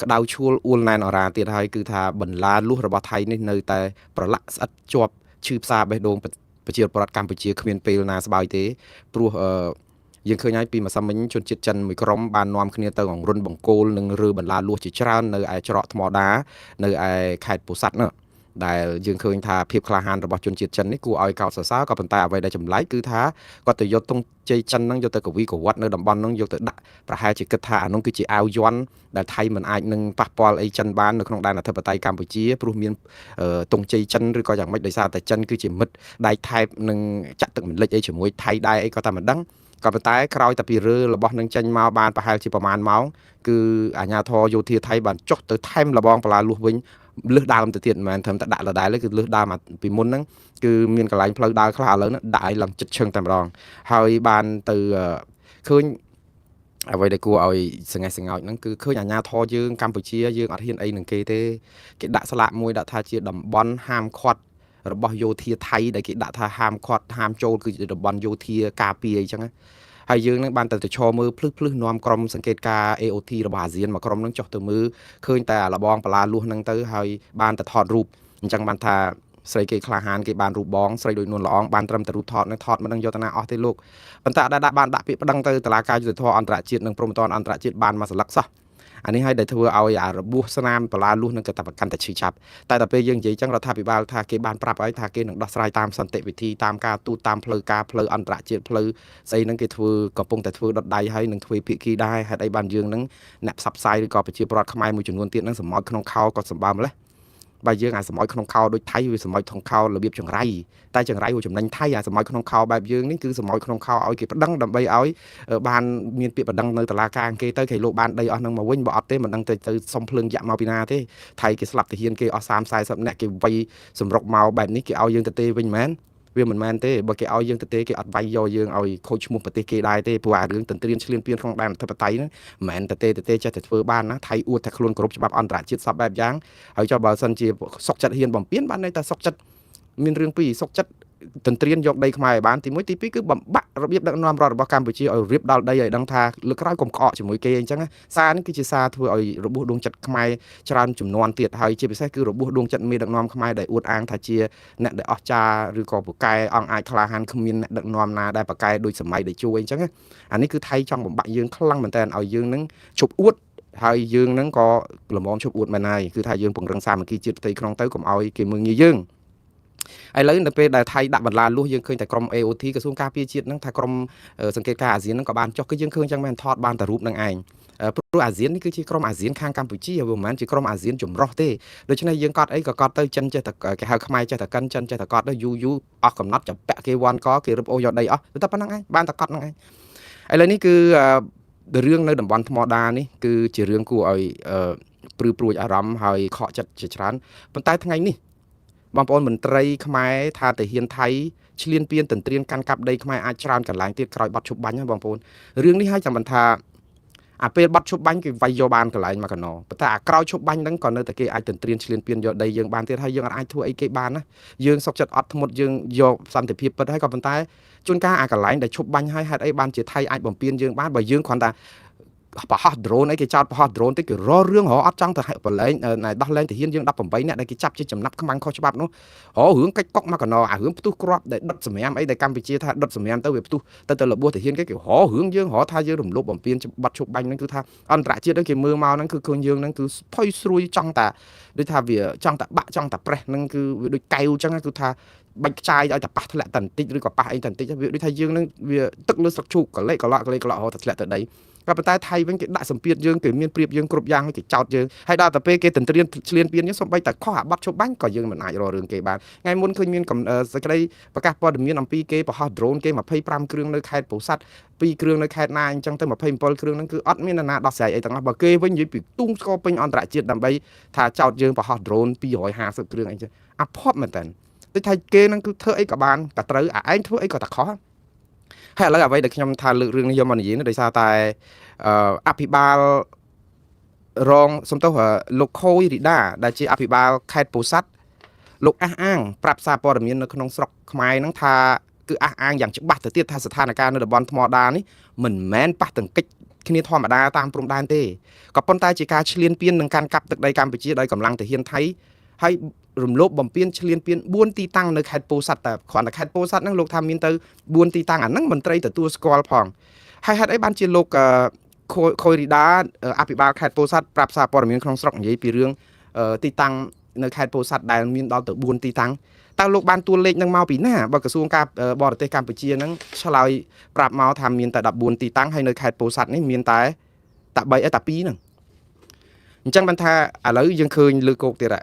ក្តៅឈួលអួលណែនអរ៉ាទៀតហើយគឺថាបន្លាលួសរបស់ថៃនេះនៅតែប្រឡាក់ស្អិតជាប់ឈឺផ្សាបេះដូងប្រជាពលរដ្ឋកម្ពុជាគ្មានពេលណាស្បើយទេព្រោះអឺយើងឃើញហើយពីម្សិលមិញជនជាតិចិនមួយក្រុមបាននាំគ្នាទៅអង្រុនបង្គោលនិងរើបន្លាលួសជាច្រើននៅឯច្រកថ្មដានៅឯខេត្តពោធិ៍សាត់នោះដែលយើងឃើញថាភាពក្លាហានរបស់ជនជាតិចិននេះគួរឲ្យកោតសរសើរក៏ប៉ុន្តែអ្វីដែលចម្លែកគឺថាគាត់ទៅយកទង់ជ័យចិនហ្នឹងយកទៅកវីកវត្តនៅតំបន់ហ្នឹងយកទៅដាក់ប្រហែលជាគិតថាអានោះគឺជាអាវយ័ន្តដែលថៃមិនអាចនឹងប៉ះពាល់អីចិនបាននៅក្នុងដែនអធិបតេយ្យកម្ពុជាព្រោះមានទង់ជ័យចិនឬក៏យ៉ាងម៉េចដោយសារតែចិនគឺជាមិត្តដែកថែបនិងចាក់ទឹកមិនលិចអីជាមួយថៃដែរអីក៏តែមិនដឹងក៏ប៉ុន្តែក្រោយតែពីរើរបស់នឹងចេញមកបានប្រហែលជាប្រហែលម៉ោងគឺអាជ្ញាធរយោធាថៃបានចុះទៅថែមលបងបន្លាលួសវិញលឹះដើមទៅទៀតមិនមែនត្រឹមតែដាក់ដដែលទេគឺលឹះដើមពីមុនហ្នឹងគឺមានកន្លែងផ្លូវដើរខ្លះឥឡូវហ្នឹងដាក់ឲ្យឡើងចិត្តឈឹងតែម្ដងហើយបានទៅឃើញអ្វីដែលគួរឲ្យសង្ហេះសង្ោចហ្នឹងគឺឃើញអាជ្ញាធរយើងកម្ពុជាយើងអត់ហ៊ានអីនឹងគេទេគេដាក់ស្លាកមួយដាក់ថាជាតំបន់ហាមឃាត់របស់យោធាថៃដែលគេដាក់ថាហាមឃាត់ហាមចូលគឺជាតំបន់យោធាការពារអីចឹងណាហើយយើងនឹងបានតែទៅឈរមើលភ្លឹះភ្លឹះនាំក្រុមសង្កេតការ AOT របស់អាស៊ានមួយក្រុមនឹងចុះទៅមើលឃើញតែអាលបងបលាលួសហ្នឹងទៅហើយបានតែថតរូបអញ្ចឹងបានថាស្រីគេក្លាហានគេបានរូបបងស្រីដូចនួនល្អងបានត្រឹមតែរូបថតនឹងថតមិនដឹងយកទៅណាអស់ទេលោកប៉ុន្តែអត់ដែលដាក់បានដាក់ពាក្យប្តឹងទៅតុលាការយុត្តិធម៌អន្តរជាតិនិងព្រហ្មទណ្ឌអន្តរជាតិបានមួយសន្លឹកសោះអានេះហើយដែលធ្វើឲ្យអារបួសស្នាមបលាលួសនឹងក៏តែកាន់តែឈឺចាប់តែដល់ពេលយើងនិយាយចឹងរដ្ឋាភិបាលថាគេបានប្រាប់ឲ្យថាគេនឹងដោះស្រាយតាមសន្តិវិធីតាមការទូតតាមផ្លូវការផ្លូវអន្តរជាតិផ្លូវស្អីហ្នឹងគេធ្វើកំពុងតែធ្វើដុតដៃហើយនឹងធ្វើភាគីដែរហេតុអីបានយើងនឹងអ្នកផ្សព្វផ្សាយឬក៏ប្រជាពលរដ្ឋខ្មែរមួយចំនួនទៀតហ្នឹងសម្ោចក្នុងខោក៏សម្បើម្លេះបើយើងអាសម្ោចក្នុងខោដូចថៃវាសម្ោចក្នុងខោរបៀបចង្រៃតែចង្រៃវាចំណេញថៃអាសម្ោចក្នុងខោបែបយើងនេះគឺសម្ោចក្នុងខោឲ្យគេប្តឹងដើម្បីឲ្យបានមានពាក្យប្តឹងនៅតុលាការគេទៅគេលោកបានដីអស់ហ្នឹងមកវិញបើអត់ទេមិនដឹងទៅទៅសុំភ្លើងយ៉ាក់មកពីណាទេថៃគេស្លាប់ទាហានគេអស់30 40នាក់គេវាយសម្រុកមកបែបនេះគេឲ្យយើងទៅទេវិញមែនវាមិនមែនទេបើគេឲ្យយើងទៅទេគេអត់វាយយកយើងឲ្យខូចឈ្មោះប្រទេសគេដែរទេព្រោះអារឿងទន្ទ្រានឈ្លានពានក្នុងដែនអធិបតេយ្យហ្នឹងមិនមែនទៅទេទៅទេចេះតែធ្វើបានណាថៃអួតថាខ្លួនគោរពច្បាប់អន្តរជាតិសពបែបយ៉ាងហើយចុះបើសិនជាសុកចិត្តហ៊ានបំពេញបានន័យថាសុកចិត្តមានរឿងពីរសុកចិត្តទន្ទ្រានយកដីខ្មែរឲ្យបានទី1ទី2គឺបំបាក់របៀបដឹកនាំរដ្ឋរបស់កម្ពុជាឲ្យរៀបដល់ដីឲ្យដឹងថាលើកក្រោយកុំក្អកជាមួយគេអញ្ចឹងសារនេះគឺជាសារធ្វើឲ្យរបួសដួងចិត្តខ្មែរច្រើនចំនួនទៀតហើយជាពិសេសគឺរបួសដួងចិត្តមេដឹកនាំខ្មែរដែលអួតអាងថាជាអ្នកដែលអស្ចារ្យឬក៏ពូកែអង្គអាចក្លាហានគ្មានអ្នកដឹកនាំណាដែលពូកែដូចសម័យដែលជួយអញ្ចឹងអានេះគឺថៃចង់បំបាក់យើងខ្លាំងមែនតើឲ្យយើងនឹងជប់អួតហើយយើងនឹងក៏ល្មមជប់អួតមែនហើយគឺថាយើងពង្រឹងសាមគ្គីជាតិផ្ទៃក្នុងទៅកុំឲ្យគេមើងងាយយើងឥឡូវនៅពេលដែលថៃដាក់បន្លាលួសយើងឃើញតែក្រុម AOT ក្រសួងការពារជាតិហ្នឹងថាក្រុមសង្កេតការអាស៊ានហ្នឹងក៏បានចុះគឺយើងឃើញចឹងមែនថតបានតែរូបនឹងឯងព្រោះអាស៊ាននេះគឺជាក្រុមអាស៊ានខាងកម្ពុជាវាមិនមែនជាក្រុមអាស៊ានចម្រុះទេដូច្នេះយើងកត់អីក៏កត់ទៅចិនចេះតែគេហៅខ្មែរចេះតែកិនចិនចេះតែកត់ទៅយូរយូរអស់កំណត់ចាប់ពាក់គេវាន់កគេរឹបអូសយកដីអស់តែប៉ុណ្្នឹងឯងបានតែកត់ហ្នឹងឯងឥឡូវនេះគឺរឿងនៅតំបន់ថ្មដានេះគឺជារឿងគួរឲ្យព្រឺព្រួចអារម្មណ៍ហើយខកចិត្តជាច្រើនប៉ុន្តែថ្ងៃនេះបងប្អូនមន្ត្រីខ្មែរថាទាហានថៃឈ្លានពានទន្ទ្រានកាន់កាប់ដីខ្មែរអាចច្រើនកន្លែងទៀតក្រោយបាត់ឈប់បាញ់ណាបងប្អូនរឿងនេះហើយចាំមិនថាអាពេលបាត់ឈប់បាញ់គេវាយយកបានកន្លែងមកកណោប៉ុន្តែអាក្រោយឈប់បាញ់ហ្នឹងក៏នៅតែគេអាចទន្ទ្រានឈ្លានពានយកដីយើងបានទៀតហើយយើងអាចធ្វើអីគេបានណាយើងសុកចិត្តអត់ធ្មត់យើងយកសន្តិភាពពិតហើយក៏ប៉ុន្តែជួនកាលអាកន្លែងដែលឈប់បាញ់ហើយហេតុអីបានជាថៃអាចបំពេញយើងបានបើយើងគ្រាន់តែប្រហោះ drone អីគេចោតប្រហោះ drone តិចគេរករឿងរកអត់ចង់ទៅប្រឡែងដោះលែងទាហានយើង18នាក់ដែលគេចាប់ជាចំណាប់ខ្មាំងខុសច្បាប់នោះរករឿងកិច្ចកុកមកកណោអារឿងផ្ទុះគ្រាប់ដែលដុតសម្រាមអីដែលកម្ពុជាថាដុតសម្រាមទៅវាផ្ទុះទៅទៅរបួសទាហានគេគេរករឿងយើងរកថាយើងរំលោភបំពានបាត់ឈប់បាញ់ហ្នឹងគឺថាអន្តរជាតិហ្នឹងគេមើលមកហ្នឹងគឺឃើញយើងហ្នឹងគឺផុយស្រួយចង់តាដូចថាវាចង់តាបាក់ចង់តាប្រេះហ្នឹងគឺវាដូចកែវអញ្ចឹងគឺថាបាច់ខ្ចាយឲ្យតែប៉ះធ្លាក់តែបន្តិចឬក៏ប៉ះអីតែបន្តិចវាដូចថាយើងនឹងវាទឹកលើស្លឹកឈូកកលេកកលក់កលេកកលក់រហូតតែធ្លាក់ទៅដីក៏ប៉ុន្តែថៃវិញគេដាក់សម្ពាធយើងគេមានប្រៀបយើងគ្រប់យ៉ាងហើយគេចោតយើងហើយដល់តែពេលគេទន្ទ្រានឈ្លានពានយើងសំបីតែខុសអាបត្តិឈប់បាញ់ក៏យើងមិនអាចរករឿងគេបានថ្ងៃមុនឃើញមានសេចក្តីប្រកាសព័ត៌មានអំពីគេបង្ហោះ drone គេ25គ្រឿងនៅខេត្តពោធិ៍សាត់2គ្រឿងនៅខេត្តណាអញ្ចឹងទៅ27គ្រឿងហ្នឹងគឺអត់មាននរណាដោះស្រាយអីទាំងអស់បើគេវិញនិយាយពីទូងស្គរពេញអន្តរជាតិដើម្បីថាចោតយើងបង្ហោះ drone 250គ្រឿងអីចឹងអាភ័ព្វមែនតើដូចថាគេហ្នឹងគឺធ្វើអីក៏បានក៏ត្រូវអាឯងធ្វើអីក៏តែខុសហើយឥឡូវអ្វីដែលខ្ញុំថាលើករឿងនេះយកមកនិយាយនេះដោយសារតែអភិបាលរងសំទោសលោកខូយរីដាដែលជាអភិបាលខេត្តពោធិ៍សាត់លោកអះអាងប្រាប់សារព័ត៌មាននៅក្នុងស្រុកខ្មែរហ្នឹងថា គឺអះអាងយ៉ាងច្បាស់ទៅទៀតថាស្ថានភាពនៅតំបន់ថ្មដានេះមិនមែនប៉ះទង្គិចគ្នាធម្មតាតាមព្រំដែនទេក៏ប៉ុន្តែជាការឈ្លានពាននិងកាន់កាប់ទឹកដីកម្ពុជាដោយកម្លាំងទាហានថៃហើយរំលោភបំពានឈ្លានពាន4ទីតាំងនៅខេត្តពោធិ៍សាត់តែគ្រាន់តែខេត្តពោធិ៍សាត់ហ្នឹងលោកថាមានទៅ4ទីតាំងអាហ្នឹងមន្ត្រីទទួលស្គាល់ផងហើយហេតុអីបានជាលោកខូយរីដាអភិបាលខេត្តពោធិ៍សាត់ប្រាប់សារព័ត៌មានក្នុងស្រុកនិយាយពីរឿងទីតាំងនៅខេត្តពោធិ៍សាត់ដែលមានដល់ទៅ4ទីតាំងតើលោកបានតួលេខនឹងមកពីណាបើក្រសួងការបរទេសកម្ពុជាហ្នឹងឆ្លើយប្រាប់មកថាមានតែ14ទីតាំងហើយនៅខេត្តពោធិ៍សាត់នេះមានតែ3តែ2ហ្នឹងអញ្ចឹងបានថាឥឡូវយើងឃើញលើគោកទៀតរ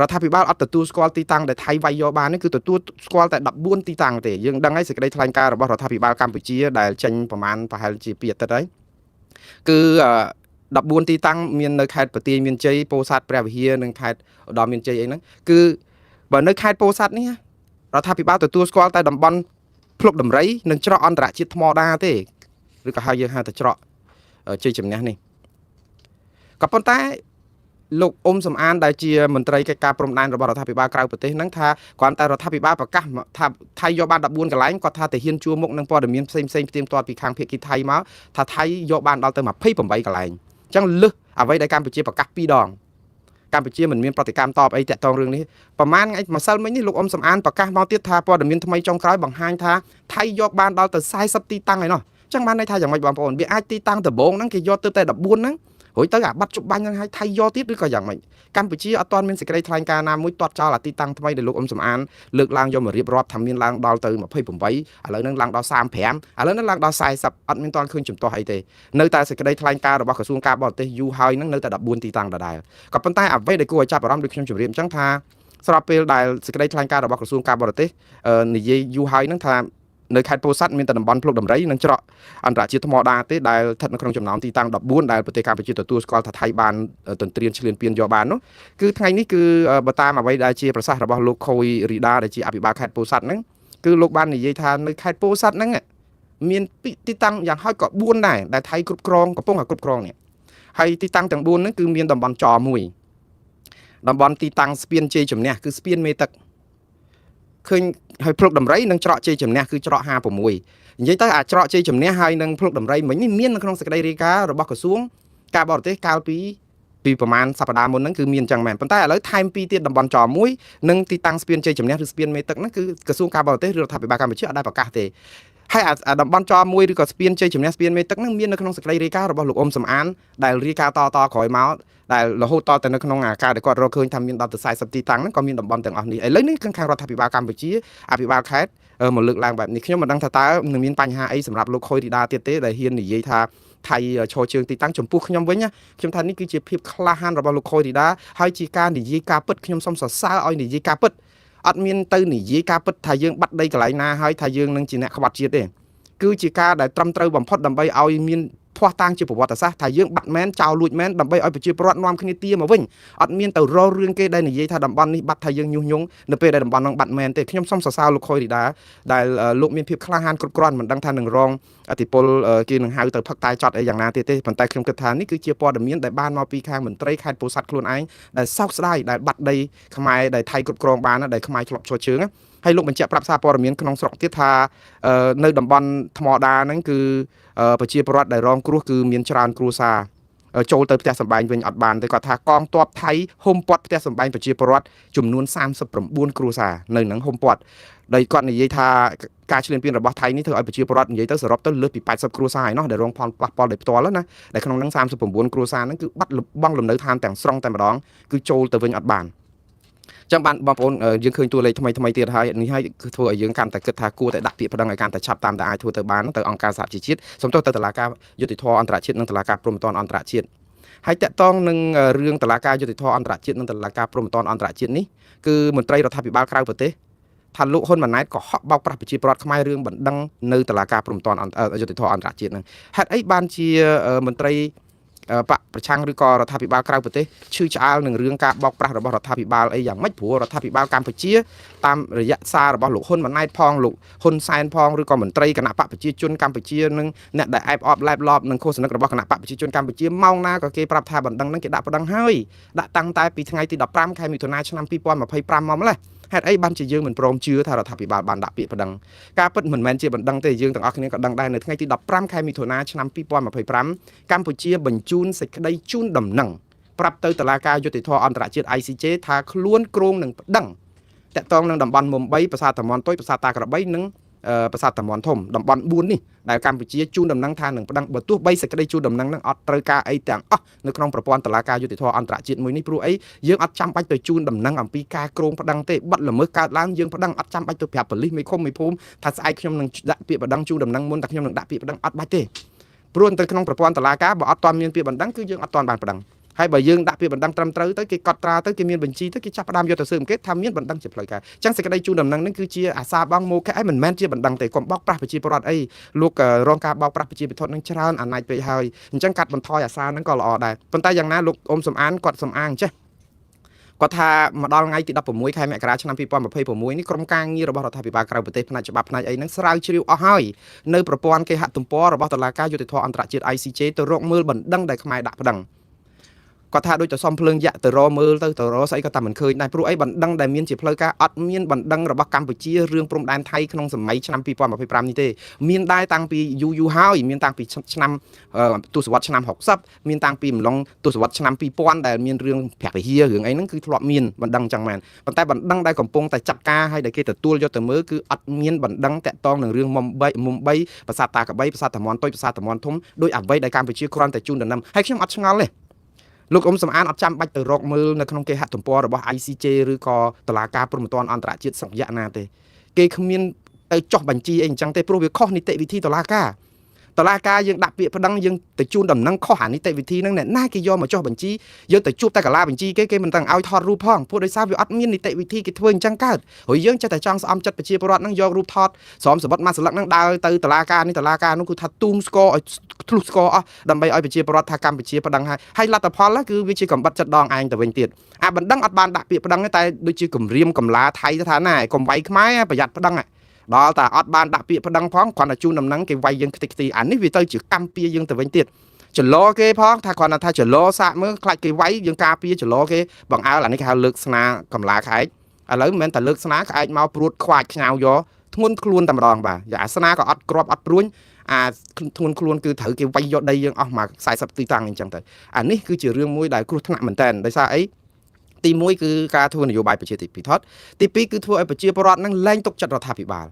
ដ្ឋាភិបាលអត់ទទួលស្គាល់ទីតាំងដែលថៃវាយយកបាននេះគឺទទួលស្គាល់តែ14ទីតាំងទេយើងដឹងហើយសេចក្តីថ្លែងការណ៍របស់រដ្ឋាភិបាលកម្ពុជាដែលចេញប្រហែលប្រហែលជា2អាទិត្យហើយគឺ14ទីតាំងមាននៅខេត្តបន្ទាយមានជ័យពោធិ៍សាត់ព្រះវិហារនិងខេត្តឧត្តរមានជ័យអីហ្នឹងគឺបើនៅខេត្តពោធិ៍សាត់នេះរដ្ឋាភិបាលទទួលស្គាល់តែតំបន់ភ្លុកដំរីនិងច្រកអន្តរជាតិថ្មដាទេឬក៏ហៅយើងហៅតែច្រកជ័យជំនះនេះក៏ប៉ុន្តែលោកអ៊ុំសំអានដែលជាមន្ត្រីកិច្ចការព្រំដែនរបស់រដ្ឋាភិបាលក្រៅប្រទេសហ្នឹងថាគ្រាន់តែរដ្ឋាភិបាលប្រកាសថាថៃយកបាន14កន្លែងគាត់ថាទាហានជួរមុខនឹងព័ត៌មានផ្សេងផ្សេងផ្ទៀងផ្ទាត់ពីខាងភាគីថៃមកថាថៃយកបានដល់ទៅ28កន្លែងអញ្ចឹងលឹះអ្វីដែលកម្ពុជាប្រកាស2ដងកម្ពុជាមិនមានប្រតិកម្មតបអីតាក់ទងរឿងនេះប្រហែលថ្ងៃម្សិលមិញនេះលោកអ៊ុំសំអានប្រកាសមកទៀតថាព័ត៌មានថ្មីចុងក្រោយបង្ហាញថាថៃយកបានដល់ទៅ40ទីតាំងឯណោះអញ្ចឹងបានន័យថាយ៉ាងម៉េចបងប្អូនវាអាចទីតាំងដំបូងហ្នឹងគេយកទៅតែ14ហ្នឹងរួចទៅអាបាត់ជប់បាញ់ហ្នឹងឲ្យថៃយកទៀតឬក៏យ៉ាងម៉េចកម្ពុជាអត់ទាន់មានសេចក្តីថ្លែងការណ៍ណាមួយទាត់ចោលអាទីតាំងថ្មីដែលលោកអ៊ុំសំអានលើកឡើងយកមករៀបរាប់ថាមានឡើងដល់ទៅ28ឥឡូវហ្នឹងឡើងដល់35ឥឡូវហ្នឹងឡើងដល់40អត់មានទាន់ឃើញជំទាស់អីទេនៅតែសេចក្តីថ្លែងការណ៍របស់ក្រសួងការបរទេសយូរហើយហ្នឹងនៅតែ14ទីតាំងដដែលក៏ប៉ុន្តែអ្វីដែលគួរឲ្យចាប់អារម្មណ៍ដូចខ្ញុំជម្រាបអញ្ចឹងថាស្របពេលដែលសេចក្តីថ្លែងការណ៍របស់ក្រសួងការបរទេសនិយាយយូរហើយហ្នឹងថានៅខេត្តពោធិ៍សាត់មានតែតំបន់ភ្លុកដំរីនិងច្រកអន្តរជាតិថ្មដាទេដែលស្ថិតនៅក្នុងចំណោមទីតាំង14ដែលប្រទេសកម្ពុជាទទួលស្គាល់ថាថៃបានទន្ទ្រានឈ្លានពានយកបាននោះគឺថ្ងៃនេះគឺបើតាមអ្វីដែលជាប្រសាសន៍របស់លោកខូយរីដាដែលជាអភិបាលខេត្តពោធិ៍សាត់ហ្នឹងគឺលោកបាននិយាយថានៅខេត្តពោធិ៍សាត់ហ្នឹងមានទីតាំងយ៉ាងហោចក៏4ដែរដែលថៃគ្រប់គ្រងកំពុងតែគ្រប់គ្រងនេះហើយទីតាំងទាំង4ហ្នឹងគឺមានតំបន់ចមួយតំបន់ទីតាំងស្ពានជ័យជំនះគឺស្ពានមេទឹកឃើញហើយភ្លុកដំរីនិងច្រកជ័យជំនះគឺច្រក56និយាយទៅអាច្រកជ័យជំនះហើយនឹងភ្លុកដំរីមិញនេះមាននៅក្នុងសេចក្តីរាយការណ៍របស់ក្រសួងការបរទេសកាលពីប្រហែលសប្តាហ៍មុនហ្នឹងគឺមានអញ្ចឹងមែនប៉ុន្តែឥឡូវថែមពីរទៀតតំបន់ចមួយនិងទីតាំងស្ពានជ័យជំនះឬស្ពានមេទឹកហ្នឹងគឺក្រសួងការបរទេសឬរដ្ឋាភិបាលកម្ពុជាអត់ដែលប្រកាសទេហើយអាតំបន់ចមួយឬក៏ស្ពានជ័យជំនះស្ពានមេទឹកហ្នឹងមាននៅក្នុងសេចក្តីរាយការណ៍របស់លោកអ៊ុំសំអានដែលរាយការណ៍តក្រោយមកដែលរហូតតទៅនៅក្នុងអាការដែលគាត់រកឃើញថាមានដល់ទៅ40ទីតាំងហ្នឹងក៏មានតំបន់ទាំងអស់នេះឥឡូវនេះគឺខាងរដ្ឋាភិបាលកម្ពុជាអភិបាលខេត្តមកលើកឡើងបែបនេះខ្ញុំមិនដឹងថាតើនឹងមានបញ្ហាអីសម្រាប់លោកខុយរីដាទៀតទេដែលហ៊ាននិយាយថាថៃឈរជើងទីតាំងចំពោះខ្ញុំវិញខ្ញុំថានេះគឺជាភាពក្លាហានរបស់លោកខុយរីដាហើយជាការនិយាយការពិតខ្ញុំសូមសរសើរឲ្យនិយាយការពិតអត់មានទៅនិយាយការពិតថាយើងបាត់ដីកន្លែងណាហើយថាយើងនឹងជាអ្នកក្បត់ជាតិទេគឺជាការដែលត្រឹមត្រូវបំផុតដើម្បីឲ្យមានភ័ស្តុតាងជាប្រវត្តិសាស្ត្រថាយើងបាត់មែនចោលលួចមែនដើម្បីឲ្យប្រជាពលរដ្ឋនាំគ្នាទាមកវិញអត់មានទៅរករឿងគេដែលនិយាយថាតំបន់នេះបាត់ថាយើងញុះញង់នៅពេលដែលតំបន់នោះបាត់មែនទេខ្ញុំសូមសរសើរលោកខុយរីដាដែលលោកមានភាពក្លាហានគ្រប់គ្រាន់មិនដឹងថានឹងរងអធិពលគេនឹងហៅទៅផឹកតែចត់អីយ៉ាងណាទៀតទេប៉ុន្តែខ្ញុំគិតថានេះគឺជាព័ត៌មានដែលបានមកពីខាងមន្ត្រីខេត្តពោធិ៍សាត់ខ្លួនឯងដែលសោកស្ដាយដែលបាត់ដីខ្មែរដែលថៃគ្រប់គ្រងបានដែលខ្មែរធ្លាប់ឈរជើងហើយលោកបញ្ជាក់ប្រាប់សារព័ត៌មានក្នុងស្រុកទៀតថានៅតំបន់ថ្មដាហ្នឹងគឺប្រជាពលរដ្ឋដែលរងគ្រោះគឺមានច្រើនគ្រួសារចូលទៅផ្ទះសម្បែងវិញអត់បានទេគាត់ថាកងទ័ពថៃហុំព័ទ្ធផ្ទះសម្បែងប្រជាពលរដ្ឋចំនួន39គ្រួសារនៅនឹងហុំព័ទ្ធដោយគាត់និយាយថាការឈ្លានពានរបស់ថៃនេះធ្វើឲ្យប្រជាពលរដ្ឋនិយាយទៅសរុបទៅលើសពី80គ្រួសារឯណោះដែលរងផលប៉ះពាល់ដោយផ្ទាល់ណាដែលក្នុងហ្នឹង39គ្រួសារហ្នឹងគឺបាត់បង់លំនៅឋានទាំងស្រុងតែម្ដងគឺចូលទៅវិញអត់បានចឹងបានបងប្អូនយើងឃើញតួលេខថ្មីថ្មីទៀតហើយនេះហើយគឺធ្វើឲ្យយើងកាន់តែគិតថាគួរតែដាក់ពាក្យប្តឹងឲ្យកាន់តែឆាប់តាមតែអាចធ្វើទៅបានទៅអង្គការសហប្រជាជាតិសូមទោសទៅតុលាការយុត្តិធម៌អន្តរជាតិនិងតុលាការព្រហ្មទណ្ឌអន្តរជាតិហើយតកតងនឹងរឿងតុលាការយុត្តិធម៌អន្តរជាតិនិងតុលាការព្រហ្មទណ្ឌអន្តរជាតិនេះគឺមន្ត្រីរដ្ឋាភិបាលក្រៅប្រទេសថាលោកហ៊ុនម៉ាណែតក៏ហក់បោកប្រាស់ប្រជាពលរដ្ឋខ្មែររឿងបណ្ដឹងនៅតុលាការព្រហ្មទណ្ឌយុត្តិធម៌អន្តរជាតិហ្នឹងហេតុអីបានជាមន្ត្រី បកប្រឆាំងឬក៏រដ្ឋាភិបាលក្រៅប្រទេសឈឺឆ្អាលនឹងរឿងការបោកប្រាស់របស់រដ្ឋាភិបាលអីយ៉ាងម៉េចព្រោះរដ្ឋាភិបាលកម្ពុជាតាមរយៈសាររបស់លោកហ៊ុនម៉ាណែតផងលោកហ៊ុនសែនផងឬក៏មន្ត្រីគណៈបកប្រជាជនកម្ពុជានិងអ្នកដែលអែបអបឡែបឡបនិងឃោសនិករបស់គណៈបកប្រជាជនកម្ពុជាម៉ោងណាក៏គេប្រាប់ថាបណ្ដឹងហ្នឹងគេដាក់ប្តឹងហើយដាក់តាំងតែពីថ្ងៃទី15ខែមិថុនាឆ្នាំ2025មកម្លេះហេតុអីបានជាយើងមិនព្រមជឿថារដ្ឋាភិបាលបានដាក់ពាក្យប្តឹងការពិតមិនមែនជាបណ្ដឹងទេយើងទាំងអស់គ្នាក៏ដឹងដែរនៅថ្ងៃទី15ខែមិថុនាឆ្នាំ2025កម្ពុជាបញ្ជូនសេចក្តីជូនដំណឹងប្រាប់ទៅតុលាការយុត្តិធម៌អន្តរជាតិ ICJ ថាខ្លួនគ្រោងនឹងប្តឹងតាក់ទងនឹងតំបន់មុំ3ប្រាសាទតាមាន់តុយប្រាសាទតាក្របីនិងប្រាសាទតាមាន់ធំតំបន់4នេះដែលកម្ពុជាជូនដំណឹងថានឹងប្តឹងបើទោះបីសេចក្តីជូនដំណឹងនឹងអត់ត្រូវការអីទាំងអស់នៅក្នុងប្រព័ន្ធតុលាការយុត្តិធម៌អន្តរជាតិមួយនេះព្រោះអីយើងអត់ចាំបាច់ទៅជូនដំណឹងអំពីការគ្រោងប្តឹងទេបទល្មើសកើតឡើងយើងប្តឹងអត់ចាំបាច់ទៅប្រាប់ប៉ូលីសមេឃុំមេភូមិថាស្អែកខ្ញុំនឹងដាក់ពាក្យប្តឹងជូនដំណឹងមុនតែខ្ញុំនឹងដាក់ពាក្យប្តឹងអត់បាច់ទេព្រោះទៅក្នុងប្រព័ន្ធតុលាការបើអត់ទាន់មានពាក្យបណ្ដឹងគឺយើងអត់ទាន់បានប្តឹងហើយបើយើងដាក់ពាក្យបណ្ដឹងត្រឹមត្រូវទៅគេកត់ត្រាទៅគេមានបញ្ជីទៅគេចាប់ផ្ដើមយកទៅស៊ើបអង្កេតថាមានបណ្ដឹងជាផ្លូវការអញ្ចឹងសេចក្តីជូនដំណឹងនេះគឺជាអាសាបងមោខៈឯមិនមែនជាបណ្ដឹងទេកុំបោកប្រាស់ប្រជាពលរដ្ឋអីលោករងការបោកប្រាស់ប្រជាពិធនឹងច្រើនអាណាចពេកហើយអញ្ចឹងកាត់បន្ថយអាសាហ្នឹងក៏ល្អដែរប៉ុន្តែយ៉ាងណាលោកអ៊ុំសំអានគាត់សំអាងចេះគាត់ថាមកដល់ថ្ងៃទី16ខែមករាឆ្នាំ2026នេះក្រុមការងាររបស់រដ្ឋាភិបាលក្រៅប្រទេសផ្នែកច្បាប់ផ្នែកអីហ្នឹងស្រាវជ្រាវអស់ហើយនៅប្រព័ន្ធគេហទំព័ររបស់តុលាការយុត្តិធម៌អន្តរជាតិ ICJ ទៅរកមើលបណ្ដឹងដែលខ្មែរដាក់ប្តឹងគាត់ថាដូចទៅសំភ្លើងយៈទៅរកមើលទៅទៅរកស្អីក៏តែមិនឃើញដែរព្រោះអីបណ្ដឹងដែលមានជាផ្លូវការអត់មានបណ្ដឹងរបស់កម្ពុជារឿងព្រំដែនថៃក្នុងសម័យឆ្នាំ2025នេះទេមានដែរតាំងពីយូរយូរហើយមានតាំងពីឆ្នាំទសវត្សរ៍ឆ្នាំ60មានតាំងពីអំឡុងទសវត្សរ៍ឆ្នាំ2000ដែលមានរឿងប្រាក់វិហាររឿងអីហ្នឹងគឺធ្លាប់មានបណ្ដឹងចឹងមែនប៉ុន្តែបណ្ដឹងដែលកំពុងតែចាត់ការហើយដែលគេទទួលយកទៅមើលគឺអត់មានបណ្ដឹងតាក់ទងនឹងរឿងមុំ3មុំ3ប្រាសាទតាកបីប្រាសាទតាមាន់តូចប្រាសាទតាមាន់ធំដោយអ្វីដែលកម្ពុជាគ្រាន់តែជូនដំណឹងហើយខ្ញុំអត់ឆ្ងល់ទេលោកអ៊ុំសំអានអត់ចាំបាច់ទៅរកមើលនៅក្នុងគេហទំព័ររបស់ ICJ ឬក៏តុលាការព្រហ្មទណ្ឌអន្តរជាតិស្រុកយៈណាទេគេគ្មានទៅចុះបញ្ជីអីអញ្ចឹងទេព្រោះវាខុសនីតិវិធីតុលាការតុលាការយើងដាក់ពាក្យប្តឹងយើងទៅជូនដំណឹងខុសអានីតិវិធីហ្នឹងអ្នកណាគេយកមកចុះបញ្ជីយើងទៅជួបតែកាឡាបញ្ជីគេគេមិនទាំងឲ្យថតរូបផងព្រោះដោយសារវាអត់មាននីតិវិធីគេធ្វើអញ្ចឹងកើតហើយយើងចេះតែចង់ស្អំចិត្តប្រជាពលរដ្ឋហ្នឹងយករូបថតស្រោមសបុតមួយសន្លឹកហ្នឹងដើរទៅតុលាការនេះតុលាការនោះគឺថាទូមស្គរឲ្យធ្លុះស្គរអស់ដើម្បីឲ្យប្រជាពលរដ្ឋថាកម្ពុជាប្តឹងហើយហើយលទ្ធផលគឺវាជាកំបិតចិត្តដងឯងទៅវិញទៀតអាបណ្ដឹងអត់បានដាក់ពាក្យប្តឹងទេតែដូចជាគម្រាមកំឡាថៃទៅថាណាកុំវាយខ្មែរប្រយ័ត្នប្តឹងដល់តែអត់បានដាក់ពាក្យប្តឹងផងគ្រាន់តែជូនដំណឹងគេវាយយើងខ្ទេចខ្ទីអានេះវាទៅជាកម្មពៀយើងទៅវិញទៀតចលោគេផងថាគ្រាន់តែថាចលោសាកមើលខ្លាចគេវាយយើងការពារចលោគេបង្អើលអានេះគេហៅលើកស្នាកំឡាក្អែកឥឡូវមិនមែនតែលើកស្នាក្អែកមកព្រួតខ្វាចខ្ញៅយកធ្ងន់ខ្លួនតែម្ដងបាទអាស្នាក៏អត់ក្របអត់ព្រួញអាធ្ងន់ខ្លួនគឺត្រូវគេវាយយកដីយើងអស់មក40ទីតាំងអញ្ចឹងទៅអានេះគឺជារឿងមួយដែលគ្រោះថ្នាក់មែនតើដោយសារអីទី1គឺការធ្វើនយោបាយប្រជាធិបតេយ្យទី2គឺធ្វើឲ្យប្រជាពលរដ្ឋនឹងលែងទុកចិត្តរដ្ឋាភិបាល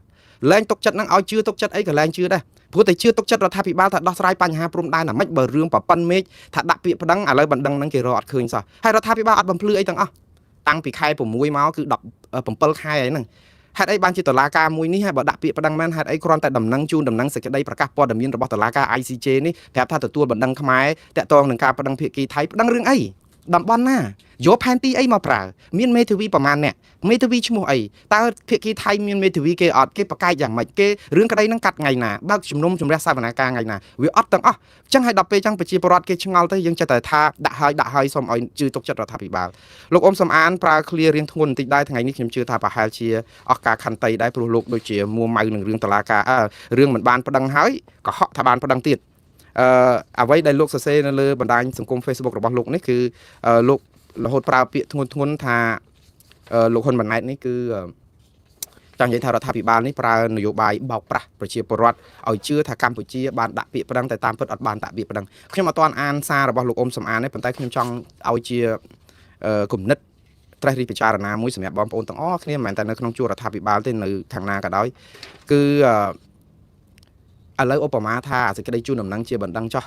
លែងទុកចិត្តនឹងឲ្យជឿទុកចិត្តអីក៏លែងជឿដែរព្រោះតែជឿទុកចិត្តរដ្ឋាភិបាលថាដោះស្រាយបញ្ហាព្រំដែនអាម៉េចបើរឿងប្រប៉ិនមេឃថាដាក់ពាក្យប្តឹងឥឡូវបណ្ដឹងនឹងគេរកអត់ឃើញសោះហើយរដ្ឋាភិបាលអត់បំភ្លឺអីទាំងអស់តាំងពីខែ6មកគឺ17ខែហើយហ្នឹងហេតុអីបានជាតុលាការមួយនេះហើយបើដាក់ពាក្យប្តឹងមែនហេតុអីគ្រាន់តែដំណឹងជូនដំណឹងសេចក្តីប្រកាសព័ត៌មានរបស់តុលាការ ICJ នេះប្រាប់ថាទទួលបណ្ដឹងខ្មែរតាក់ទងនឹងការប្តឹងភាគីថៃប្តឹងរឿងអីតំបន់ណាយកផែនទីអីមកប្រើមានមេធាវីប្រមាណអ្នកមេធាវីឈ្មោះអីតើភាគីថៃមានមេធាវីគេអត់គេប្រកែកយ៉ាងម៉េចគេរឿងក្តីហ្នឹងកាត់ថ្ងៃណាបើកជំនុំជម្រះសវនាការថ្ងៃណាវាអត់ទាំងអស់អញ្ចឹងហើយដល់ពេលអញ្ចឹងប្រជាពលរដ្ឋគេឆ្ងល់ទៅយើងចេះតែថាដាក់ហើយដាក់ហើយសូមឲ្យជឿទុកចិត្តរដ្ឋាភិបាលលោកអ៊ុំសំអានប្រើឃ្លារៀងធ្ងន់បន្តិចដែរថ្ងៃនេះខ្ញុំជឿថាប្រហែលជាអស់ការខន្តីដែរព្រោះលោកដូចជាមួម៉ៅនឹងរឿងតឡាការរឿងមិនបានប្តឹងហើយកុហកថាបានប្តឹងទៀតអឺអ្វីដែលលោកសរសេរនៅលើបណ្ដាញសង្គម Facebook របស់លោកនេះគឺលោករហូតប្រើពាក្យធ្ងន់ធ្ងន់ថាលោកហ៊ុនម៉ាណែតនេះគឺចង់និយាយថារដ្ឋាភិបាលនេះប្រើនយោបាយបោកប្រាស់ប្រជាពលរដ្ឋឲ្យជឿថាកម្ពុជាបានដាក់ពាក្យប្តឹងតែតាមពិតអត់បានដាក់ពាក្យប្តឹងខ្ញុំអត់ទាន់អានសាររបស់លោកអ៊ុំសំអានទេប៉ុន្តែខ្ញុំចង់ឲ្យជាគំនិតត្រេះរិះពិចារណាមួយសម្រាប់បងប្អូនទាំងអស់គ្នាមិនមែនតែនៅក្នុងជួររដ្ឋាភិបាលទេនៅខាងណាក៏ដោយគឺឥឡូវឧបមាថាសេចក្តីជូនដំណឹងជាបណ្ដឹងចោះ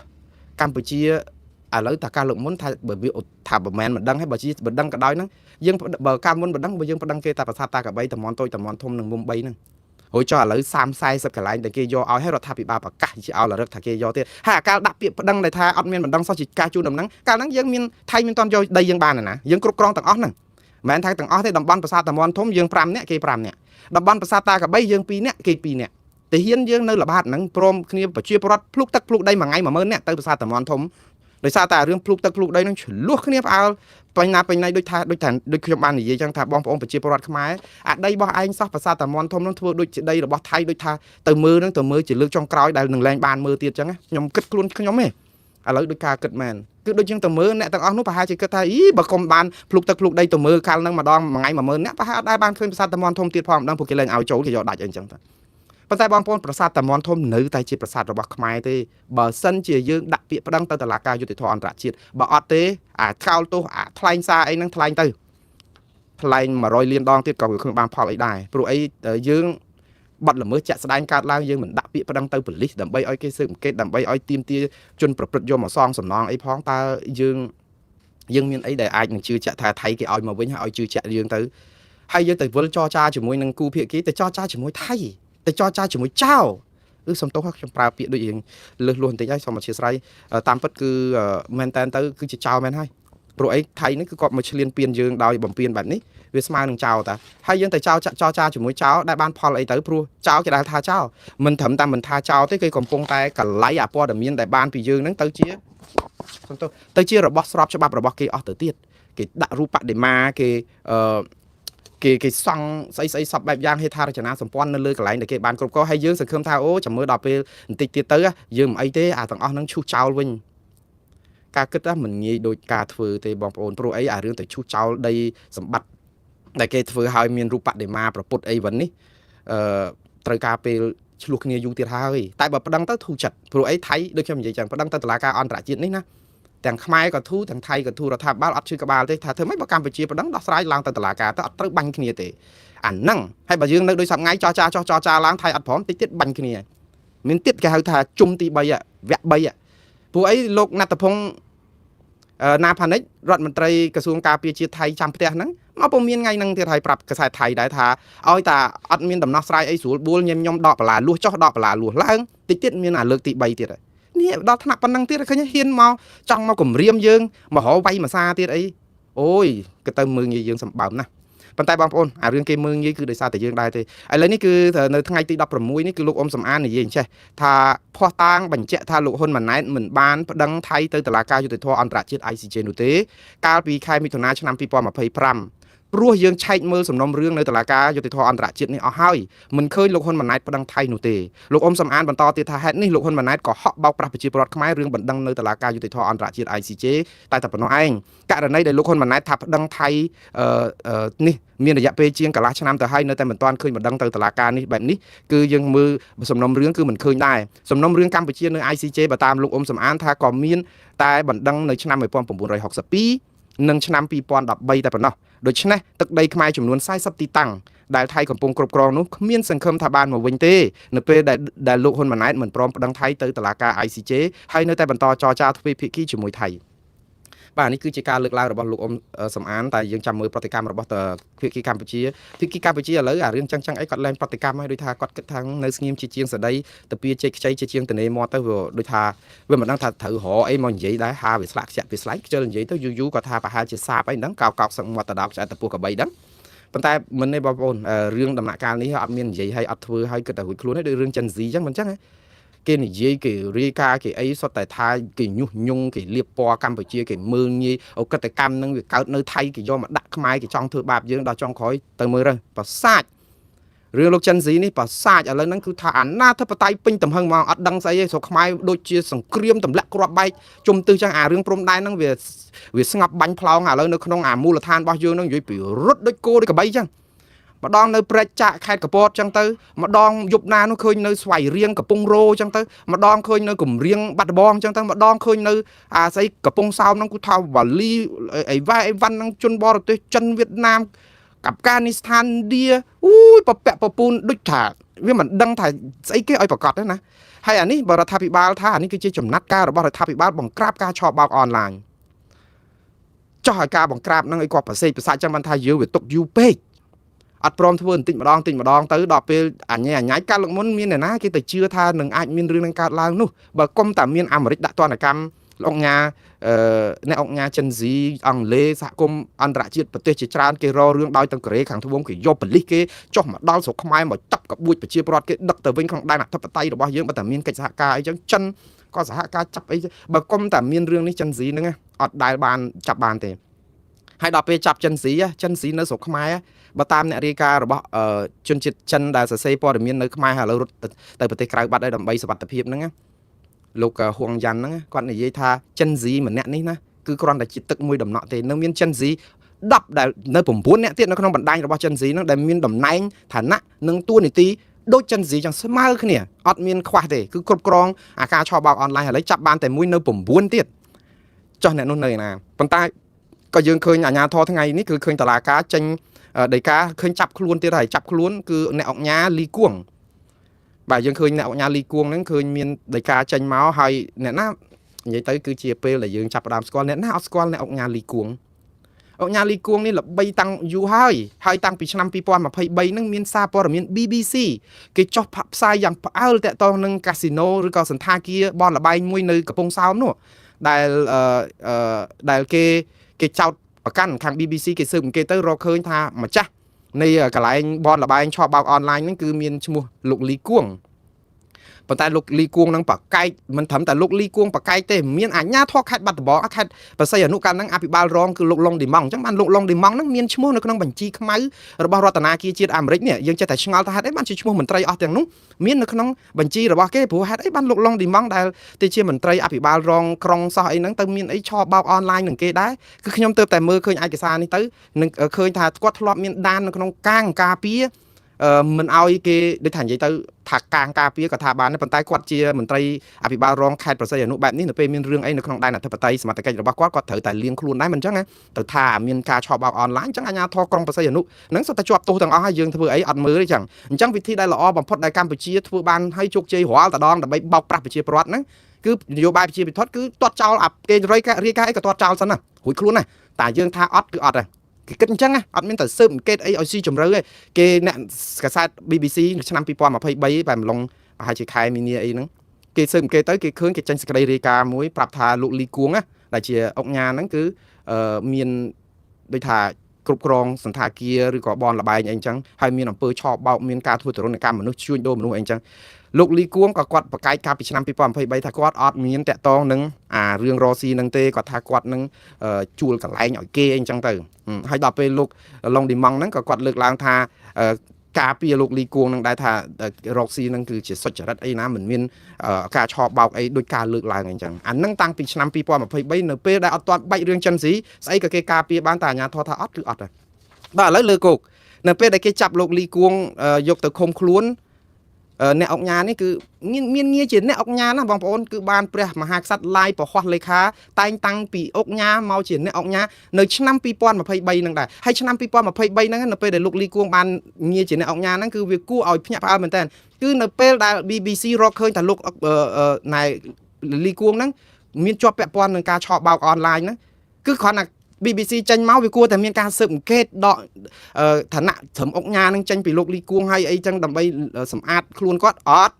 កម្ពុជាឥឡូវតាការលើកមុនថាបើវាថាបើមែនមិនដឹងហើយបើជាបណ្ដឹងក៏ដោយហ្នឹងយើងបើកាលមុនបណ្ដឹងបើយើងប្តឹងគេតែប្រាសាទតាកបីតំមន់តូចតំមន់ធំនិងមុំ3ហ្នឹងរួចចុះឥឡូវ30 40កន្លែងដែលគេយកឲ្យឲ្យរដ្ឋាភិបាលប្រកាសជាឲ្យលរឹកថាគេយកទៀតហើយអាកាលដាក់ពាក្យប្តឹងដែលថាអត់មានបណ្ដឹងសោះជាការជូនដំណឹងកាលហ្នឹងយើងមានថៃមានតន់យកដីយើងបានណាយើងគ្រប់គ្រងទាំងអស់ហ្នឹងមិនមែនថាទាំងអស់ទេតំបន់ប្រាសាទតំមន់ធំយើង5នាក់គេ5នាក់តំបន់ប្រាសាទតាកបីយើង2នាក់គេ2នាក់ទាហានយើងនៅល្បាតហ្នឹងព្រមគ្នាប្រជាពលរដ្ឋភ្លុកទឹកភ្លុកដីមួយថ្ងៃ10000នាក់ទៅប្រាសាទតំមន់ធំ ដោយសារតែរឿងភ្លុកទឹកភ្លុកដីនឹងឆ្លោះគ្នាផ្អើលពេញណាពេញណៃដូចថាដូចថាដូចខ្ញុំបាននិយាយចឹងថាបងប្អូនប្រជាពលរដ្ឋខ្មែរអាដីរបស់ឯងសោះប្រាសាទតាមាន់ធំនឹងធ្វើដូចជាដីរបស់ថៃដូចថាទៅមើលនឹងទៅមើលជាលើកចុងក្រោយដែលនឹងលែងបានមើលទៀតចឹងខ្ញុំគិតខ្លួនខ្ញុំទេឥឡូវដូចការគិតមែនគឺដូចជាងទៅមើលអ្នកទាំងអស់នោះប្រហែលជាគិតថាអីបើកុំបានភ្លុកទឹកភ្លុកដីទៅមើលកាលហ្នឹងម្ដងមួយថ្ងៃ10000អ្នកប្រហែលអត់ដែលបានឃើញប្រាសាទតាមាន់ធំទៀតផងម្ដងពួកគេលែងឲ្យចូលគេយកដាច់អីចឹងទៅប៉ុន្តែបងប្អូនប្រាសាទតាមាន់ធំនៅតែជាប្រាសាទរបស់ខ្មែរទេបើសិនជាយើងដាក់ពាក្យប្តឹងទៅតុលាការយុត្តិធម៌អន្តរជាតិបើអត់ទេអាកោលទោសអាថ្លែងសារអីហ្នឹងថ្លែងទៅថ្លែង100លានដងទៀតក៏វាគ្មានបានផលអីដែរព្រោះអីយើងបាត់ល្មើសជាក់ស្ដែងកើតឡើងយើងមិនដាក់ពាក្យប្តឹងទៅប៉ូលីសដើម្បីឲ្យគេស៊ើបអង្កេតដើម្បីឲ្យទាមទារជនប្រព្រឹត្តយកមកសងសំណងអីផងតើយើងមានអីដែលអាចនឹងជឿជាក់ថាថៃគេឲ្យមកវិញហើយឲ្យជឿជាក់យើងទៅហើយយើងទៅវិលចរចាជាមួយនឹងគូភាគីទៅចរចាជាមួយថៃទៅចរចាជាមួយចៅគឺសំទោសខ្ញុំប្រើពាក្យដូចរៀងលើសលួសបន្តិចហើយសូមអធិស្ឋានតាមពិតគឺមែនតែនទៅគឺជាចៅមែនហើយព្រោះអីថៃនេះគឺគាត់មកឈ្លានពានយើងដោយបំពានបែបនេះវាស្មើនឹងចៅតាហើយយើងទៅចៅចរចាជាមួយចៅដែលបានផលអីទៅព្រោះចៅគេដែលថាចៅមិនត្រឹមតែមិនថាចៅទេគេកំពុងតែកលៃអាព័ត៌មានដែលបានពីយើងហ្នឹងទៅជាសំទោសទៅជារបស់ស្របច្បាប់របស់គេអស់ទៅទៀតគេដាក់រូបបដិមាគេអឺគេសង់ស្អីស្អីសពបែបយ៉ាងហេដ្ឋារចនាសម្ព័ន្ធនៅលើកន្លែងដែលគេបានគ្រប់គ្រងហើយយើងសង្ឃឹមថាអូចាំមើលដល់ពេលបន្តិចទៀតទៅយើងមិនអីទេអាទាំងអស់ហ្នឹងឈូសចោលវិញការគិតថាមិនងាយដូចការធ្វើទេបងប្អូនព្រោះអីអារឿងទៅឈូសចោលដីសម្បត្តិដែលគេធ្វើឲ្យមានរូបបដិមាប្រពុតអីវិញនេះអឺត្រូវការពេលឆ្លោះគ្នាយូរទៀតហើយតែបើប្តឹងទៅធូរចិត្តព្រោះអីថៃដូចខ្ញុំនិយាយចឹងប្តឹងទៅតុលាការអន្តរជាតិនេះណាទាំងខ្មែរក៏ធូរទាំងថៃក៏ធូររដ្ឋាភិបាលអត់ឈឺក្បាលទេថាធ្វើម៉េចបើកម្ពុជាប្តឹងដោះស្រាយឡើងទៅតុលាការទៅអត់ត្រូវបាញ់គ្នាទេអាហ្នឹងហើយបើយើងនៅដូចសប្ងៃចរចាចោះចរចាឡើងថៃអត់ព្រមតិចទៀតបាញ់គ្នាមានទៀតគេហៅថាជុំទី3វគ្គ3ព្រោះអីលោកណត្តភងណាផានិចរដ្ឋមន្ត្រីក្រសួងការពារជាតិថៃចាំផ្ទះហ្នឹងមកពុំមានថ្ងៃហ្នឹងទៀតហើយប្រាប់កាសែតថៃដែរថាឲ្យតាអត់មានដំណោះស្រាយអីស្រួលបួលញឹមញឹមដកបន្លាលួសចុះដកបន្លាលួសឡើងតិចទៀតមានអាលើកទី3ទៀតហើយនេះដល់ថ្នាក់ប៉ុណ្ណឹងទៀតឃើញហ៊ានមកចង់មកគម្រាមយើងមករកវាយមួយសាទៀតអីអូយក៏ទៅមើងងាយយើងសម្បើមណាស់ប៉ុន្តែបងប្អូនអារឿងគេមើងងាយគឺដោយសារតែយើងដែរទេឥឡូវនេះគឺនៅថ្ងៃទី16នេះគឺលោកអ៊ុំសំអាននិយាយអញ្ចេះថាភស្តុតាងបញ្ជាក់ថាលោកហ៊ុនម៉ាណែតមិនបានប្តឹងថៃទៅតុលាការយុត្តិធម៌អន្តរជាតិ ICJ នោះទេកាលពីខែមិថុនាឆ្នាំ2025ព្រោះយើងឆែកមើលសំណុំរឿងនៅតុលាការយុត្តិធម៌អន្តរជាតិនេះអស់ហើយមិនឃើញលោកហ៊ុនម៉ាណែតប្តឹងថៃនោះទេលោកអ៊ុំសំអានបន្តទៀតថាហេតុនេះលោកហ៊ុនម៉ាណែតក៏ហក់បោកប្រាស់ប្រជាពលរដ្ឋខ្មែររឿងបណ្ដឹងនៅតុលាការយុត្តិធម៌អន្តរជាតិ ICJ តែតែប៉ុណ្ណោះឯងករណីដែលលោកហ៊ុនម៉ាណែតថាប្តឹងថៃនេះមានរយៈពេលជាងកន្លះឆ្នាំទៅហើយនៅតែមិនទាន់ឃើញបណ្ដឹងទៅតុលាការនេះបែបនេះគឺយើងមើលសំណុំរឿងគឺមិនឃើញដែរសំណុំរឿងកម្ពុជានៅ ICJ បើតាមលោកអ៊ុំសំអានថាក៏មានតែបណ្ដឹងនៅឆ្នាំ1962និងឆ្នាំ2013តែប៉ុណ្ណោះដូច្នេះទឹកដីខ្មែរចំនួន40ទីតាំងដែលថៃកំពុងគ្រប់គ្រងនោះគ្មានសង្ឃឹមថាបានមកវិញទេនៅពេលដែលលោកហ៊ុនម៉ាណែតមិនព្រមប្តឹងថៃទៅតុលាការ ICJ ហើយនៅតែបន្តចរចាទ្វេភាគីជាមួយថៃបាទនេះគឺជាការលើកឡើងរបស់លោកអ៊ុំសំអានតែយើងចាំមើលប្រតិកម្មរបស់ភាគីកម្ពុជាភាគីកម្ពុជាឥឡូវអារឿងចឹងចឹងអីគាត់លែងប្រតិកម្មហើយដូចថាគាត់គិតថានៅស្ងៀមជាជាងសដីទៅពៀជែកខ្ចីជាជាងតនេមាត់ទៅវាដូចថាវាមិនដឹងថាត្រូវរកអីមកនិយាយដែរហាវាស្លាក់ខ្ជាក់វាស្លែកខ្ជិលនិយាយទៅយូរយូរគាត់ថាប្រហែលជាសាបអីហ្នឹងកោកកោកសឹកមាត់តដោកឆ្អែតតពោះកបីហ្នឹងប៉ុន្តែមិនទេបងប្អូនរឿងដំណាក់កាលនេះអត់មាននិយាយឲ្យអត់ធ្វើឲ្យគិតតែរួចខ្លួនទេដូចរឿង Gen Z ចឹងមិនចឹងហ៎គេនិយាយគេរាយការណ៍គេអីសុទ្ធតែថាគេញុះញង់គេលៀបពណ៌កម្ពុជាគេមើលងាយអូកតកម្មនឹងវាកើតនៅថៃគេយកមកដាក់ខ្មែរគេចង់ធ្វើបាបយើងដល់ចុងក្រោយទៅមើលទៅប្រសាចរឿងលោកចិនស៊ីនេះប្រសាចឥឡូវហ្នឹងគឺថាអាណាធិបតេយ្យពេញទំហឹងហ្មងអត់ដឹងស្អីទេស្រុកខ្មែរដូចជាសង្គ្រាមទម្លាក់គ្រាប់បែកជុំទិសចឹងអារឿងព្រំដែនហ្នឹងវាស្ងប់បាញ់ផ្លោងឥឡូវនៅក្នុងអាមូលដ្ឋានរបស់យើងហ្នឹងនិយាយពីរត់ដូចគោដូចក្របីចឹងម្ដងនៅព្រែកចាក់ខេត្តកពតចឹងទៅម្ដងយប់ណានោះឃើញនៅស្វាយរៀងកំពង់រោចឹងទៅម្ដងឃើញនៅកំរៀងបាត់ដំបងចឹងទៅម្ដងឃើញនៅអាស្អីកំពង់សោមហ្នឹងគឺថាវ៉ាលីអីវ៉ែអីវ៉ាន់ហ្នឹងជនបរទេសចិនវៀតណាមអាហ្វហ្គានីស្ថានឥណ្ឌាអូយពពាក់ពពូនដូចថាវាមិនដឹងថាស្អីគេឲ្យប្រកាសទេណាហើយអានេះបើរដ្ឋាភិបាលថាអានេះគឺជាចំណាត់ការរបស់រដ្ឋាភិបាលបង្ក្រាបការឆបោកអនឡាញចោះឲ្យការបង្ក្រាបហ្នឹងឲ្យគាត់ប្រសេកប្រសាចឹងបានថាយើងវាទុកយូរពេកអត់ព្រមធ្វើបន្តិចម្ដងតិចម្ដងទៅដល់ពេលអញអញកាលលើកមុនមានអ្នកណាគេទៅជឿថានឹងអាចមានរឿងនឹងកើតឡើងនោះបើគុំតែមានអាមេរិកដាក់ទណ្ឌកម្មលោកញ៉ាអ្នកអង្គញាចិនស៊ីអង់គ្លេសសហគមន៍អន្តរជាតិប្រទេសជាច្រើនគេរករឿងដោយទាំងកូរ៉េខាងត្បូងគេយកប៉ូលីសគេចុះមកដល់ស្រុកខ្មែរមកចាប់ក្បួចប្រជាពលរដ្ឋគេដឹកទៅវិញក្នុងដែនអធិបតេយ្យរបស់យើងបើតែមានកិច្ចសហការអីចឹងចិន ក៏សហការចាប់អីបើគុំតែមានរឿងនេះចិនស៊ីហ្នឹងអត់ដែលបានចាប់បានទេហើយដល់ពេលចាប់ចិនស៊ីចិនស៊ីនៅស្រុកខ្មែរបើតាមអ្នករាយការណ៍របស់ជនជាតិចិនដែលសរសេរព័ត៌មាននៅខ្មែរហើយឥឡូវរត់ទៅប្រទេសក្រៅបាត់ហើយដើម្បីសុវត្ថិភាពហ្នឹងលោកហួងយ៉ាន់ហ្នឹងគាត់និយាយថាចិនស៊ីម្នាក់នេះណាគឺគ្រាន់តែជាទឹកមួយដំណក់ទេនៅមានចិនស៊ី10ដែលនៅ9នាក់ទៀតនៅក្នុងបណ្ដាញរបស់ចិនស៊ីហ្នឹងដែលមានតំណែងឋានៈនិងតួនាទីដូចចិនស៊ីចឹងស្មើគ្នាអត់មានខ្វះទេគឺគ្រប់គ្រងអាការឆបោកអនឡាញឥឡូវចាប់បានតែមួយនៅ9ទៀតចុះអ្នកនោះនៅណាប៉ុន្តែក៏យើងឃើញអាជ្ញាធរថ្ងៃនេះគឺឃើញតឡាការចេញដីកាឃើញចាប់ខ្លួនទៀតហើយចាប់ខ្លួនគឺអ្នកអុកញ៉ាលីគួងបាទយើងឃើញអ្នកអុកញ៉ាលីគួងហ្នឹងឃើញមានដីកាចេញមកហើយអ្នកណានិយាយទៅគឺជាពេលដែលយើងចាប់ផ្ដើមស្គាល់អ្នកណាអត់ស្គាល់អ្នកអុកញ៉ាលីគួងអុកញ៉ាលីគួងនេះល្បីតាំងយូរហើយហើយតាំងពីឆ្នាំ2023ហ្នឹងមានសារព័ត៌មាន BBC គេចុះផ្សាយយ៉ាងផ្អើលតាក់ទងនឹងកាស៊ីណូឬក៏សន្តាគារបនលបែងមួយនៅកំពង់សោមនោះដែលអឺដែលគេគេចោទប្រកាន់ខាង BBC គេស៊ើបអង្កេតទៅរកឃើញថាម្ចាស់នៃកន្លែងបនលបែងឆបោកអនឡាញហ្នឹងគឺមានឈ្មោះលោកលីគួងប៉ុន្តែលោកលីគួងនឹងបកែកមិនត្រឹមតែលោកលីគួងបកែកទេមានអាជ្ញាធរខេត្តបាត់ដំបងខេត្តបរសៃអនុកាលហ្នឹងអភិបាលរងគឺលោកឡុងឌីម៉ង់អញ្ចឹងបានលោកឡុងឌីម៉ង់ហ្នឹងមានឈ្មោះនៅក្នុងបញ្ជីខ្មៅរបស់រដ្ឋាភិបាលជាតិអាមេរិកនេះយើងចេះតែឆ្ងល់ថាហេតុអីបានជាឈ្មោះមន្ត្រីអស់ទាំងនោះមាននៅក្នុងបញ្ជីរបស់គេព្រោះហេតុអីបានលោកឡុងឌីម៉ង់ដែលទៅជាមន្ត្រីអភិបាលរងក្រុងសោះអីហ្នឹងទៅមានអីឆបោកអនឡាញនឹងគេដែរគឺខ្ញុំទើបតែមើលឃើញឯកសារនេះទៅនឹងឃើញថាគាត់ធ្លាប់មានដាននៅក្នុងកាងការពារមិនឲ្យគេដូចថានិយាយទៅថាកាងការពារក៏ថាបានដែរប៉ុន្តែគាត់ជាមន្ត្រីអភិបាលរងខេត្តប្រសិទ្ធអនុបែបនេះនៅពេលមានរឿងអីនៅក្នុងដែនអធិបតេយ្យសមត្ថកិច្ចរបស់គាត់គាត់ត្រូវតែលៀងខ្លួនដែរមិនអញ្ចឹងណាទៅថាមានការឆបោកអនឡាញអញ្ចឹងអាជ្ញាធរក្រុងប្រសិទ្ធអនុហ្នឹងសុទ្ធតែជាប់ទោសទាំងអស់ហើយយើងធ្វើអីអត់មើលទេចឹងអញ្ចឹងវិធីដែលល្អបំផុតដែលកម្ពុជាធ្វើបានឲ្យជោគជ័យរាល់តដងដើម្បីបោកប្រាស់ប្រជាពលរដ្ឋហ្នឹងគឺនយោបាយប្រជាពិធគឺទាត់ចោលអាគេរាយការរាយការណ៍អីក៏ទាត់ចោលសិនណារួចខ្លួនណាតែយើងថាអត់គឺអត់ដែរគេគិតអញ្ចឹងណាអត់មានតែស៊ើបអង្កេតអីឲ្យស៊ីជម្រៅទេគេអ្នកកាសែត BBC នៅឆ្នាំ2023បែបម្លងប្រហែលជាខែមីនាអីហ្នឹងគេស៊ើបអង្កេតទៅគេឃើញគេចេញសេចក្តីរាយការណ៍មួយប្រាប់ថាលោកលីគួងណាដែលជាអុកញ៉ាហ្នឹងគឺមានដូចថាគ្រប់គ្រងសន្តាគារឬក៏បនលបែងអីអញ្ចឹងហើយមានអំពើឆបោកមានការធ្វើទរណកម្មមនុស្សជួញដូរមនុស្សអីអញ្ចឹងលោកលីគួងក៏គាត់ប្រកែកកាលពីឆ្នាំ2023ថាគាត់អត់មានតាក់ទងនឹងអារឿងរស៊ីនឹងទេគាត់ថាគាត់នឹងជួលកន្លែងឲ្យគេអីអញ្ចឹងទៅហើយដល់ពេលលោកឡុងឌីម៉ង់ហ្នឹងក៏គាត់លើកឡើងថាការពារលោកលីគួងនឹងដែរថារកស៊ីនឹងគឺជាសុចរិតអីណាមិនមានការឆបោកអីដោយការលើកឡើងអីចឹងអានឹងតាំងពីឆ្នាំ2023នៅពេលដែលអត់ទាន់បាច់រឿងចិនស៊ីស្អីក៏គេការពារបានតែអាជ្ញាធរថាអត់គឺអត់ដែរបាទឥឡូវលើគោកនៅពេលដែលគេចាប់លោកលីគួងយកទៅឃុំខ្លួនអ្នកអុកញ៉ានេះគឺមានមានងារជាអ្នកអុកញ៉ាណាបងប្អូនគឺបានព្រះមហាក្សត្រឡាយប្រហោះលេខាតែងតាំងពីអុកញ៉ាមកជាអ្នកអុកញ៉ានៅឆ្នាំ2023ហ្នឹងដែរហើយឆ្នាំ2023ហ្នឹងនៅពេលដែលលោកលីគួងបានងារជាអ្នកអុកញ៉ាហ្នឹងគឺវាគួរឲ្យភ្ញាក់ផ្អើលមែនតើគឺនៅពេលដែល BBC រកឃើញថាលោកណែលីគួងហ្នឹងមានជាប់ពាក់ព័ន្ធនឹងការឆបោកអនឡាញហ្នឹងគឺគ្រាន់តែ BBC ចេញមកវាគួរតែមានការស៊ើបអង្កេតដកឋានៈត្រឹមអុកញ៉ានឹងចេញពីលោកលីគួងហើយអីចឹងដើម្បីសម្អាតខ្លួនគាត់អត់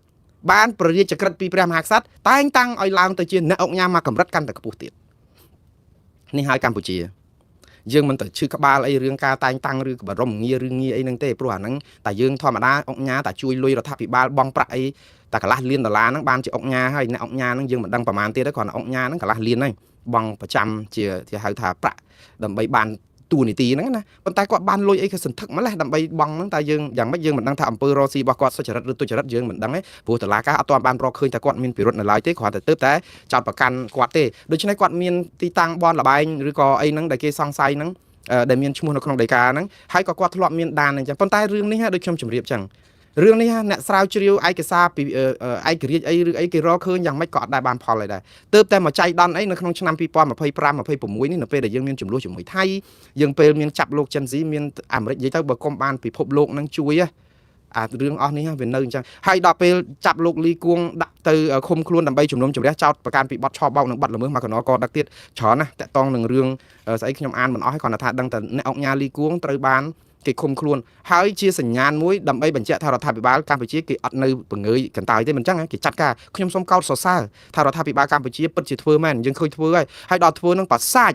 បានប្ររាជក្រឹត្យពីព្រះមហាក្សត្រតែងតាំងឲ្យឡើងទៅជាអ្នកអុកញ៉ាមកកម្រិតកាន់តែខ្ពស់ទៀតនេះហើយកម្ពុជាយើងមិនទៅឈឺក្បាលអីរឿងការតែងតាំងឬបរមងារឬងារអីហ្នឹងទេព្រោះអាហ្នឹងតែយើងធម្មតាអុកញ៉ាតែជួយលុយរដ្ឋាភិបាលបង់ប្រាក់អីតែកន្លះលានដុល្លារហ្នឹងបានជាអុកញ៉ាហើយអ្នកអុកញ៉ាហ្នឹងយើងមិនដឹងប្រមាណទៀតទេគ្រាន់តែអុកញ៉ាហ្នឹងកន្លះលានហើយបង់ប្រចាំជាគេហៅថាប្រាក់ដើម្បីបានតួនាទីហ្នឹងណាប៉ុន្តែគាត់បានលុយអីគេសន្ធឹកម្លេះដើម្បីបង់ហ្នឹងតែយើងយ៉ាងម៉េចយើងមិនដឹងថាអំពើរកស៊ីរបស់គាត់សុចរិតឬទុច្ចរិតយើងមិនដឹងទេព្រោះតុលាការអត់ទាន់បានរកឃើញថាគាត់មានពិរុទ្ធនៅឡើយទេគ្រាន់តែទើបតែចោទប្រកាន់គាត់ទេដូច្នេះគាត់មានទីតាំងបនលបែងឬក៏អីហ្នឹងដែលគេសង្ស័យហ្នឹងដែលមានឈ្មោះនៅក្នុងដីកាហ្នឹងហើយក៏គាត់ធ្លាប់មានដានអញ្ចឹងប៉ុន្តែរឿងនេះដូចខ្ញុំជម្រាបចឹងរឿងនេះអ្នកស្រាវជ្រាវឯកសារពីឯករាជ្យអីឬអីគេរកឃើញយ៉ាងម៉េចក៏អត់ដែលបានផលអីដែរទើបតែមកចៃដន្យអីនៅក្នុងឆ្នាំ2025 26នេះនៅពេលដែលយើងមានចំនួនជាមួយថៃយើងពេលមានចាប់លោកចិនស៊ីមានអាមេរិកនិយាយទៅបើកុំបានពិភពលោកនឹងជួយអារឿងអស់នេះវានៅអញ្ចឹងហើយដល់ពេលចាប់លោកលីគួងដាក់ទៅឃុំខ្លួនដើម្បីជំនុំជម្រះចោតប្រកាន់ពីបទឆបោកនិងបទល្មើសមកកណកដឹកទៀតច្រើនណាស់តកតងនឹងរឿងស្អីខ្ញុំអានមិនអស់ហើយគ្រាន់តែថាដឹងតែអ្នកអុកញ៉ាលីគួងត្រូវបានគេឃុំខ្លួនហើយជាសញ្ញាណមួយដើម្បីបញ្ជាក់ថារដ្ឋាភិបាលកម្ពុជាគេអត់នៅពងើយកន្តើយទេមិនចឹងគេចាត់ការខ្ញុំសូមកោតសរសើរថារដ្ឋាភិបាលកម្ពុជាពិតជាធ្វើមែនយើងឃើញធ្វើហើយហើយដល់ធ្វើនឹងប្រសាច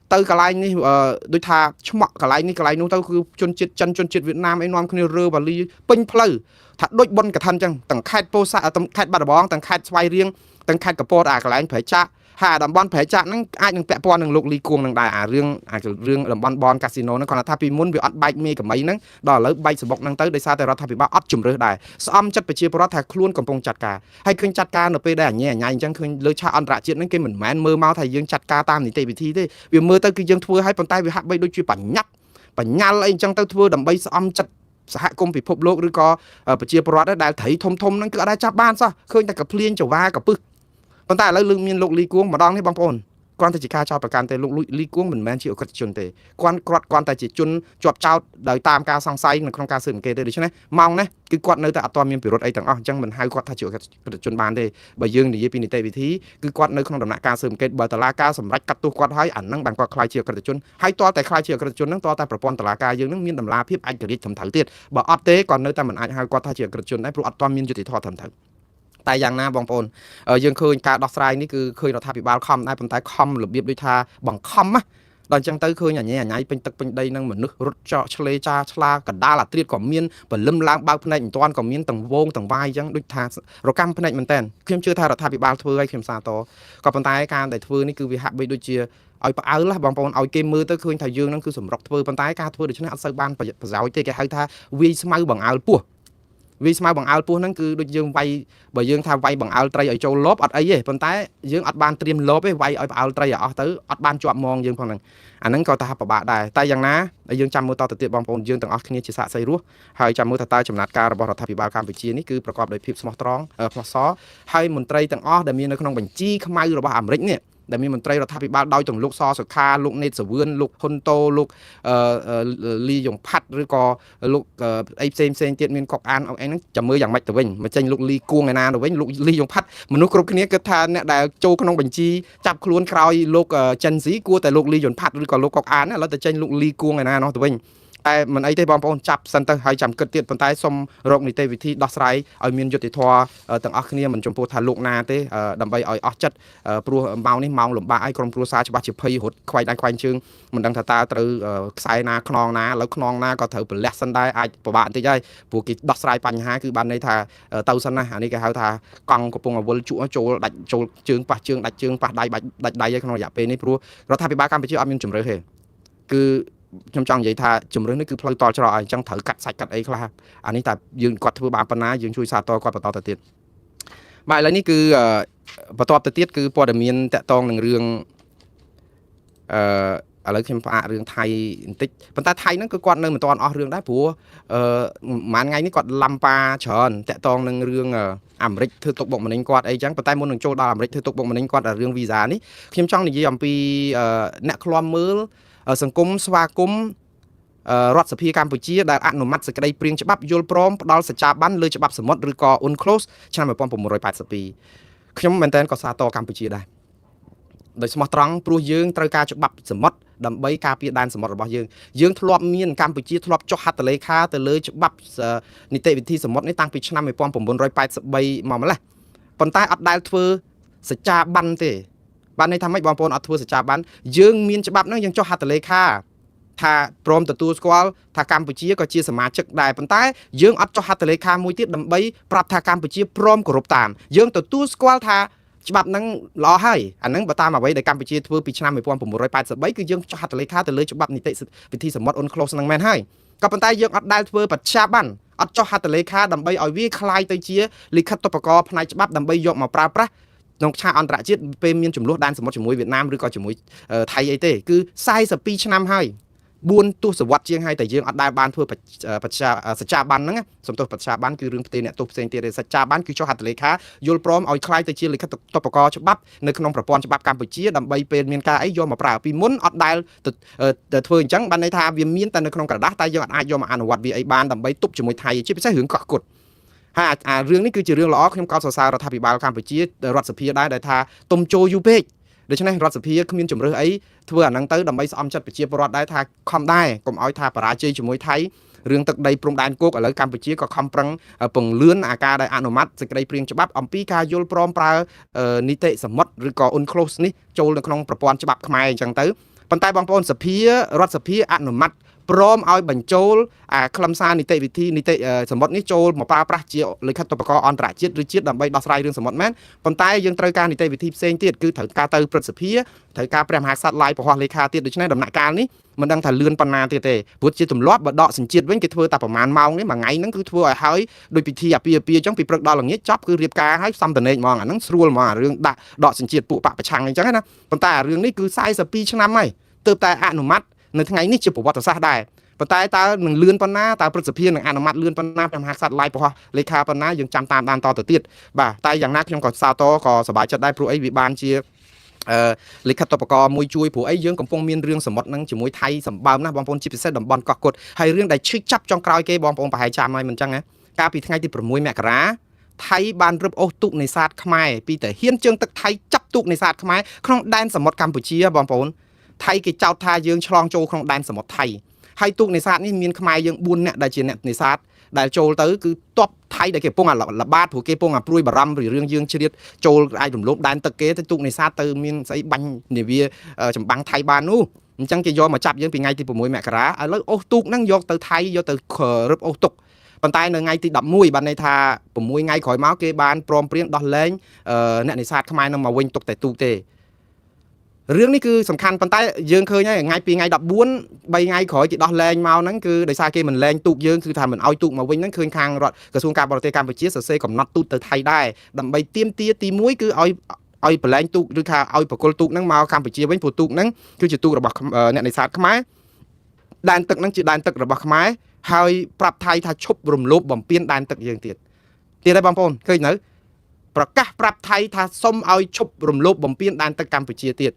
ទៅកន្លែងនេះដូចថាឆ្មក់កន្លែងនេះកន្លែងនោះទៅគឺជនជាតិចិនជនជាតិវៀតណាមអីនាំគ្នារើវ៉ាលីពេញផ្លូវថាដូចបុនកឋិនចឹងទាំងខេត្តពោធិ៍សាត់ទាំងខេត្តបាត់ដំបងទាំងខេត្តស្វាយរៀងទាំងខេត្តកពតអាកន្លែងព្រែកចាក់ហើយអាតំបន់ព្រែកចាក់ហ្នឹងអាចនឹងពាក់ព័ន្ធនឹងលោកលីគួងនឹងដែរអារឿងតំបន់បនកាស៊ីណូហ្នឹងគាត់ថាពីមុនវាអត់បែកមេកមីហ្នឹងដល់ឥឡូវបែកសបុកហ្នឹងទៅដោយសារតែរដ្ឋាភិបាលអត់ជំរឿសដែរស្អំចិត្តប្រជាពលរដ្ឋថាខ្លួនកំពុងចាត់ការហើយឃើញចាត់ការនៅពេលដែលអញអញអញ្ចឹងឃើញលើឆាកអន្តរជាតិហ្នឹងគេមិនមែនមើលមកថាយើងចាត់ការតាមនីតិវិធីទេវាមើលទៅគឺយើងធ្វើឲ្យប៉ុន្តែវាហាក់បីដូចជាបញ្ញាប់បញ្ញាល់អីអញ្ចឹងទៅធ្វើដើម្បីស្អំចិត្តសហគមន៍ពិភពលោកឬក៏ប្រជាពលរដ្ឋដែលត្រីធំធំហ្នឹងគឺអត់ដែលចាប់បានសោះឃើញតែកភ្លៀងចវាកពឹសប៉ុន្តែឥឡូវលើកមានលោកលីគួងម្ដងនេះបងប្អូនគ្រាន់តែជាការចោទប្រកាន់ទេលោកលីគួងមិនមែនជាអក្រិតជនទេគាត់គ្រាន់តែជាជនជាប់ចោទដោយតាមការសង្ស័យនៅក្នុងការស៊ើបអង្កេតទេដូច្នេះម៉ោងនេះគឺគាត់នៅតែអត់ទាន់មានពិរុទ្ធអីទាំងអស់អញ្ចឹងមិនហៅគាត់ថាជាអក្រិតជនបានទេបើយើងនិយាយពីនីតិវិធីគឺគាត់នៅក្នុងដំណាក់កាលស៊ើបអង្កេតបើតុលាការសម្រេចកាត់ទោសគាត់ហើយអានឹងបានគាត់ក្លាយជាអក្រិតជនហើយទាល់តែក្លាយជាអក្រិតជនហ្នឹងទាល់តែប្រព័ន្ធតុលាការយើងហ្នឹងមានតម្លាភាពឯករាជ្យត្រឹមត្រូវទៀតបើអត់ទេគាត់នៅតែមិនអាចហៅគាត់ថាជាអក្រិតជនដែរព្រោះអត់ទាន់មានយុត្តិធម៌ត្រឹមត្រូវតែយ៉ាងណាបងប្អូនយើងឃើញការដោះស្រាយនេះគឺឃើញរដ្ឋាភិបាលខំដែរប៉ុន្តែខំរបៀបដូចថាបង្ខំណាដល់អញ្ចឹងទៅឃើញអញអញពេញទឹកពេញដីនឹងមនុស្សរត់ចកឆ្លេចាឆ្លាកដាលអាត្រៀតក៏មានបលឹមឡើងបើកភ្នែកមិនទាន់ក៏មានទាំងវងទាំងវាយអញ្ចឹងដូចថារកម្មភ្នែកមែនតើខ្ញុំជឿថារដ្ឋាភិបាលធ្វើឲ្យខ្ញុំសាទរក៏ប៉ុន្តែការដែលធ្វើនេះគឺវាហាក់បីដូចជាឲ្យផ្អើលបងប្អូនឲ្យគេមើលទៅឃើញថាយើងនឹងគឺសម្រុកធ្វើប៉ុន្តែការធ្វើដូច្នេះអត់សូវបានប្រយោជន៍ទេគេហៅថាវាយស្មៅបង្អើលពោះវាយស្មៅបង្អើលពោះហ្នឹងគឺដូចយើងវាយបើយើងថាវាយបង្អើលត្រីឲ្យចូលលបអត់អីទេប៉ុន្តែយើងអត់បានត្រៀមលបទេវាយឲ្យផ្អើលត្រីឲ្យអស់ទៅអត់បានជាប់មងយើងផងហ្នឹងអាហ្នឹងក៏ថាពិបាកដែរតែយ៉ាងណាយើងចាំមើលតទៅទៀតបងប្អូនយើងទាំងអស់គ្នាជាសាក្សីរស់ហើយចាំមើលថាតើចំណាត់ការរបស់រដ្ឋាភិបាលកម្ពុជានេះគឺប្រកបដោយភាពស្មោះត្រង់ស្មោះសរហើយមន្ត្រីទាំងអស់ដែលមាននៅក្នុងបញ្ជីខ្មៅរបស់អាមេរិកនេះដែលមានមន្ត្រីរដ្ឋាភិបាលដោយទាំងលោកសសុខាលោកណេតសាវឿនលោកហ៊ុនតូលោកលីយ៉ុងផាត់ឬក៏លោកអីផ្សេងផ្សេងទៀតមានកុកអានអីហ្នឹងចាំមើលយ៉ាងម៉េចទៅវិញមកចេញលោកលីគួងឯណាទៅវិញលោកលីយ៉ុងផាត់មនុស្សគ្រប់គ្នាគិតថាអ្នកដែលចូលក្នុងបញ្ជីចាប់ខ្លួនក្រោយលោកចិនស៊ីគួរតែលោកលីយ៉ុនផាត់ឬក៏លោកកុកអានឥឡូវទៅចេញលោកលីគួងឯណានោះទៅវិញតែមិនអីទេបងប្អូនចាប់សិនទៅហើយចាំគិតទៀតប៉ុន្តែសុំរកនីតិវិធីដោះស្រាយឲ្យមានយុត្តិធម៌ទាំងអស់គ្នាមិនចំពោះថាលោកណាទេដើម្បីឲ្យអស់ចិត្តព្រោះម៉ោងនេះម៉ោងលំបាកឲ្យក្រុមគ្រួសារច្បាស់ជាភ័យរត់ខ្វែងដៃខ្វែងជើងមិនដឹងថាតើត្រូវខ្សែណាខ្នងណាឥឡូវខ្នងណាក៏ត្រូវប្រលះសិនដែរអាចពិបាកបន្តិចហើយព្រោះគេដោះស្រាយបញ្ហាគឺបានន័យថាទៅសិនណាអានេះគេហៅថាកង់កំពុងអវលជក់ចូលដាច់ចូលជើងប៉ះជើងដាច់ជើងប៉ះដៃបាច់ដាច់ដៃឯក្នុងរយៈពេលនេះព្រោះរដ្ឋាភិបាលកម្ពុជាអត់មានជំរឿសទេគឺខ្ញុំចង់និយាយថាជំរឿសនេះគឺផ្លូវតល់ច្រកឲ្យអញ្ចឹងត្រូវកាត់សាច់កាត់អីខ្លះអានេះតែយើងគាត់ធ្វើបានប៉ុណ្ណាយើងជួយសាទរគាត់បន្តទៅទៀតបាទឥឡូវនេះគឺបន្ទាប់ទៅទៀតគឺព័ត៌មានតកតងនឹងរឿងអឺឥឡូវខ្ញុំផ្អាករឿងថៃបន្តិចប៉ុន្តែថៃហ្នឹងគឺគាត់នៅមិនទាន់អស់រឿងដែរព្រោះអឺប្រហែលថ្ងៃនេះគាត់ឡំប៉ាច្រើនតកតងនឹងរឿងអាមេរិកធ្វើទុកបុកម្នេញគាត់អីចឹងប៉ុន្តែមុននឹងចូលដល់អាមេរិកធ្វើទុកបុកម្នេញគាត់រឿងវីសានេះខ្ញុំចង់និយាយអំពីអ្នកឃ្លាំមើលសង្គមស្វាគមន៍រដ្ឋសភាកម្ពុជាដែលអនុម័តសេចក្តីព្រាងច្បាប់យល់ព្រមផ្ដល់សច្ចាប័នលើច្បាប់សមុទ្រឬក៏ UNCLOS ឆ្នាំ1982ខ្ញុំមែនតើក៏សាទរកម្ពុជាដែរដោយស្មោះត្រង់ព្រោះយើងត្រូវការច្បាប់សមុទ្រដើម្បីការពារដែនសមុទ្ររបស់យើងយើងធ្លាប់មានកម្ពុជាធ្លាប់ចុះហត្ថលេខាទៅលើច្បាប់នីតិវិធីសមុទ្រនេះតាំងពីឆ្នាំ1983មកម្លេះប៉ុន្តែអត់ដែលធ្វើសច្ចាប័នទេបានន័យថាម៉េចបងប្អូនអត់ធ្វើសច្ចាប័នយើងមានច្បាប់ហ្នឹងយើងចុះហត្ថលេខាថាព្រមទទួលស្គាល់ថាកម្ពុជាក៏ជាសមាជិកដែរប៉ុន្តែយើងអត់ចុះហត្ថលេខាមួយទៀតដើម្បីប្រាប់ថាកម្ពុជាព្រមគោរពតាមយើងទទួលស្គាល់ថាច្បាប់ហ្នឹងល្អហើយអាហ្នឹងបើតាមអ្វីដែលកម្ពុជាធ្វើពីឆ្នាំ1983គឺយើងចុះហត្ថលេខាទៅលើច្បាប់នីតិវិធីសមុទ្រ UNCLOS ហ្នឹងមែនហើយក៏ប៉ុន្តែយើងអត់ដែលធ្វើបច្ចាប័នអត់ចុះហត្ថលេខាដើម្បីឲ្យវាคล้ายទៅជាលិខិតុបករណ៍ផ្នែកច្បាប់ដើម្បីយកមកប្រើប្រាស់ក្នុងឆាកអន្តរជាតិពេលមានចំនួនដែនសមុទ្រជាមួយវៀតណាមឬក៏ជាមួយថៃអីទេគឺ42ឆ្នាំហើយ4ទសវត្សរ៍ជាងហើយតែយើងអត់ដែលបានធ្វើបច្ចាសច្ចាប័នហ្នឹងសំទោសបច្ចាប័នគឺរឿងផ្ទេអ្នកទោសផ្សេងទៀតទេសច្ចាប័នគឺចុះហត្ថលេខាយល់ព្រមឲ្យคล้ายទៅជាលិខិតតុបករណ៍ច្បាប់នៅក្នុងប្រព័ន្ធច្បាប់កម្ពុជាដើម្បីពេលមានការអីយកមកប្រើពីមុនអត់ដែលទៅធ្វើអញ្ចឹងបានន័យថាវាមានតែនៅក្នុងក្រដាសតែយើងអត់អាចយកមកអនុវត្តវាអីបានដើម្បីទប់ជាមួយថៃជាពិសេសរឿងកោះគុតហើយអារឿងនេះគឺជារឿងល្អខ្ញុំកោតសរសើររដ្ឋាភិបាលកម្ពុជារដ្ឋសភាដែរដែលថាទុំចូលយូរពេកដូច្នេះរដ្ឋសភាគ្មានជំរឿសអីធ្វើអាហ្នឹងទៅដើម្បីស្អំចិត្តប្រជាពលរដ្ឋដែរថាខំដែរកុំឲ្យថាបរាជ័យជាមួយថៃរឿងទឹកដីព្រំដែនគោកឥឡូវកម្ពុជាក៏ខំប្រឹងពង្លឿនអាការដែលអនុម័តសេចក្តីព្រាងច្បាប់អំពីការយល់ព្រមប្រើនីតិសមុទ្រឬក៏ UNCLOS នេះចូលនៅក្នុងប្រព័ន្ធច្បាប់ខ្មែរអញ្ចឹងទៅ ប៉ុន្តែបងប្អូនសភារដ្ឋសភាអនុម័តព្រមឲ្យបញ្ចូលអាខ្លឹមសារនីតិវិធីនីតិសមុទ្រនេះចូលមកប្រើប្រាស់ជាលិខិតុបករណ៍អន្តរជាតិឬជាតិដើម្បីដោះស្រាយរឿងសមុទ្រមែនប៉ុន្តែយើងត្រូវការនីតិវិធីផ្សេងទៀតគឺត្រូវការទៅព្រឹទ្ធសភាត្រូវការព្រះមហាក្សត្រឡាយពហោះលេខាទៀតដូច្នេះដំណាក់កាលនេះមិនដឹងថាលឿនប៉ុណ្ណាទៀតទេព្រោះជាទម្លាប់បើដកសញ្ជាតិវិញគេធ្វើតែប្រហែលម៉ោងនេះមួយថ្ងៃហ្នឹងគឺធ្វើឲ្យហើយដោយពិធីអាពាហ៍អាពាហ៍អញ្ចឹងពីព្រឹកដល់ល្ងាចចប់គឺរៀបការឲ្យសំតនេកហ្មងអាហ្នឹងស្រួលហ្មងអារឿងដាក់ដកសញ្ជាតិពួកបកប្រឆាំងអញ្ចឹងណាប៉ុន្តែអារឿងនេះគឺ42ឆ្នាំហើយទើបតែអនុម័តនៅថ្ងៃនេះជាប្រវត្តិសាស្ត្រដែរប៉ុន្តែតើនឹងលឿនប៉ុណ្ណាតើព្រឹទ្ធសភានឹងអនុម័តលឿនប៉ុណ្ណាព្រះមហាក្សត្រឡាយពហោះលេខាប៉ុណ្ណាយើងចាំតាមដានតទៅទៀតបាទតែយ៉ាងណាខ្ញុំក៏សាទរក៏សប្បាយចិត្តដែរព្រោះអីវាបានជាអឺលិខិតុបករណ៍មួយជួយព្រោះអីយើងកំពុងមានរឿងសមុទ្រហ្នឹងជាមួយថៃសម្បើមណាស់បងប្អូនជាពិសេសតំបន់កោះគុតហើយរឿងដែលឈឺចាប់ចុងក្រោយគេបងប្អូនប្រហែលចាំហើយមិនចឹងណាកាលពីថ្ងៃទី6មករាថៃបានរឹបអូសទូកនេសាទខ្មែរពីតាហ៊ានជើងទឹកថៃចាប់ទូកនេសាទខ្មែរក្នុងដែនសមុទ្រកម្ពុជាបងប្អូនថៃគេចោទថាយើងឆ្លងចូលក្នុងដែនសមុទ្រថៃហើយទូកនេសាទនេះមានខ្មែរយើង4នាក់ដែលជាអ្នកនេសាទដែលចូលទៅគឺតបថៃដែលគេកំពុងអាល្បាតព្រោះគេកំពុងអាព្រួយបារម្ភពីរឿងយើងជ្រៀតចូលអាចរំលោភដែនទឹកគេទៅទូកនេសាទទៅមានស្អីបាញ់នាវាចម្បាំងថៃបាននោះអញ្ចឹងគេយកមកចាប់យើងពីថ្ងៃទី6មករាឥឡូវអូសទូកហ្នឹងយកទៅថៃយកទៅរឹបអូសទុកប៉ុន្តែនៅថ្ងៃទី11បានន័យថា6ថ្ងៃក្រោយមកគេបានព្រមព្រៀងដោះលែងអ្នកនេសាទខ្មែរនឹងមកវិញទុកតែទូកទេរឿងនេះគឺសំខាន់ប៉ុន្តែយើងឃើញហើយថ្ងៃពីថ្ងៃ14 3ថ្ងៃក្រោយគេដោះលែងមកហ្នឹងគឺដោយសារគេមិនលែងទូកយើងគឺថាមិនអោយទូកមកវិញហ្នឹងឃើញខាងរដ្ឋក្រសួងការបរទេសកម្ពុជាសរសេរកំណត់ទូតទៅថៃដែរដើម្បីទាមទារទី1គឺឲ្យឲ្យប្រឡែងទូកឬថាឲ្យប្រគល់ទូកហ្នឹងមកកម្ពុជាវិញព្រោះទូកហ្នឹងគឺជាទូករបស់អ្នកនេសាទខ្មែរដែនទឹកហ្នឹងជាដែនទឹករបស់ខ្មែរហើយប្រាប់ថៃថាឈប់រំលោភបំពានដែនទឹកយើងទៀតទៀតហើយបងប្អូនឃើញនៅប្រកាសប្រាប់ថៃថាសុំឲ្យឈប់រំលោភបំពានដែនទឹកកម្ពុជាទៀត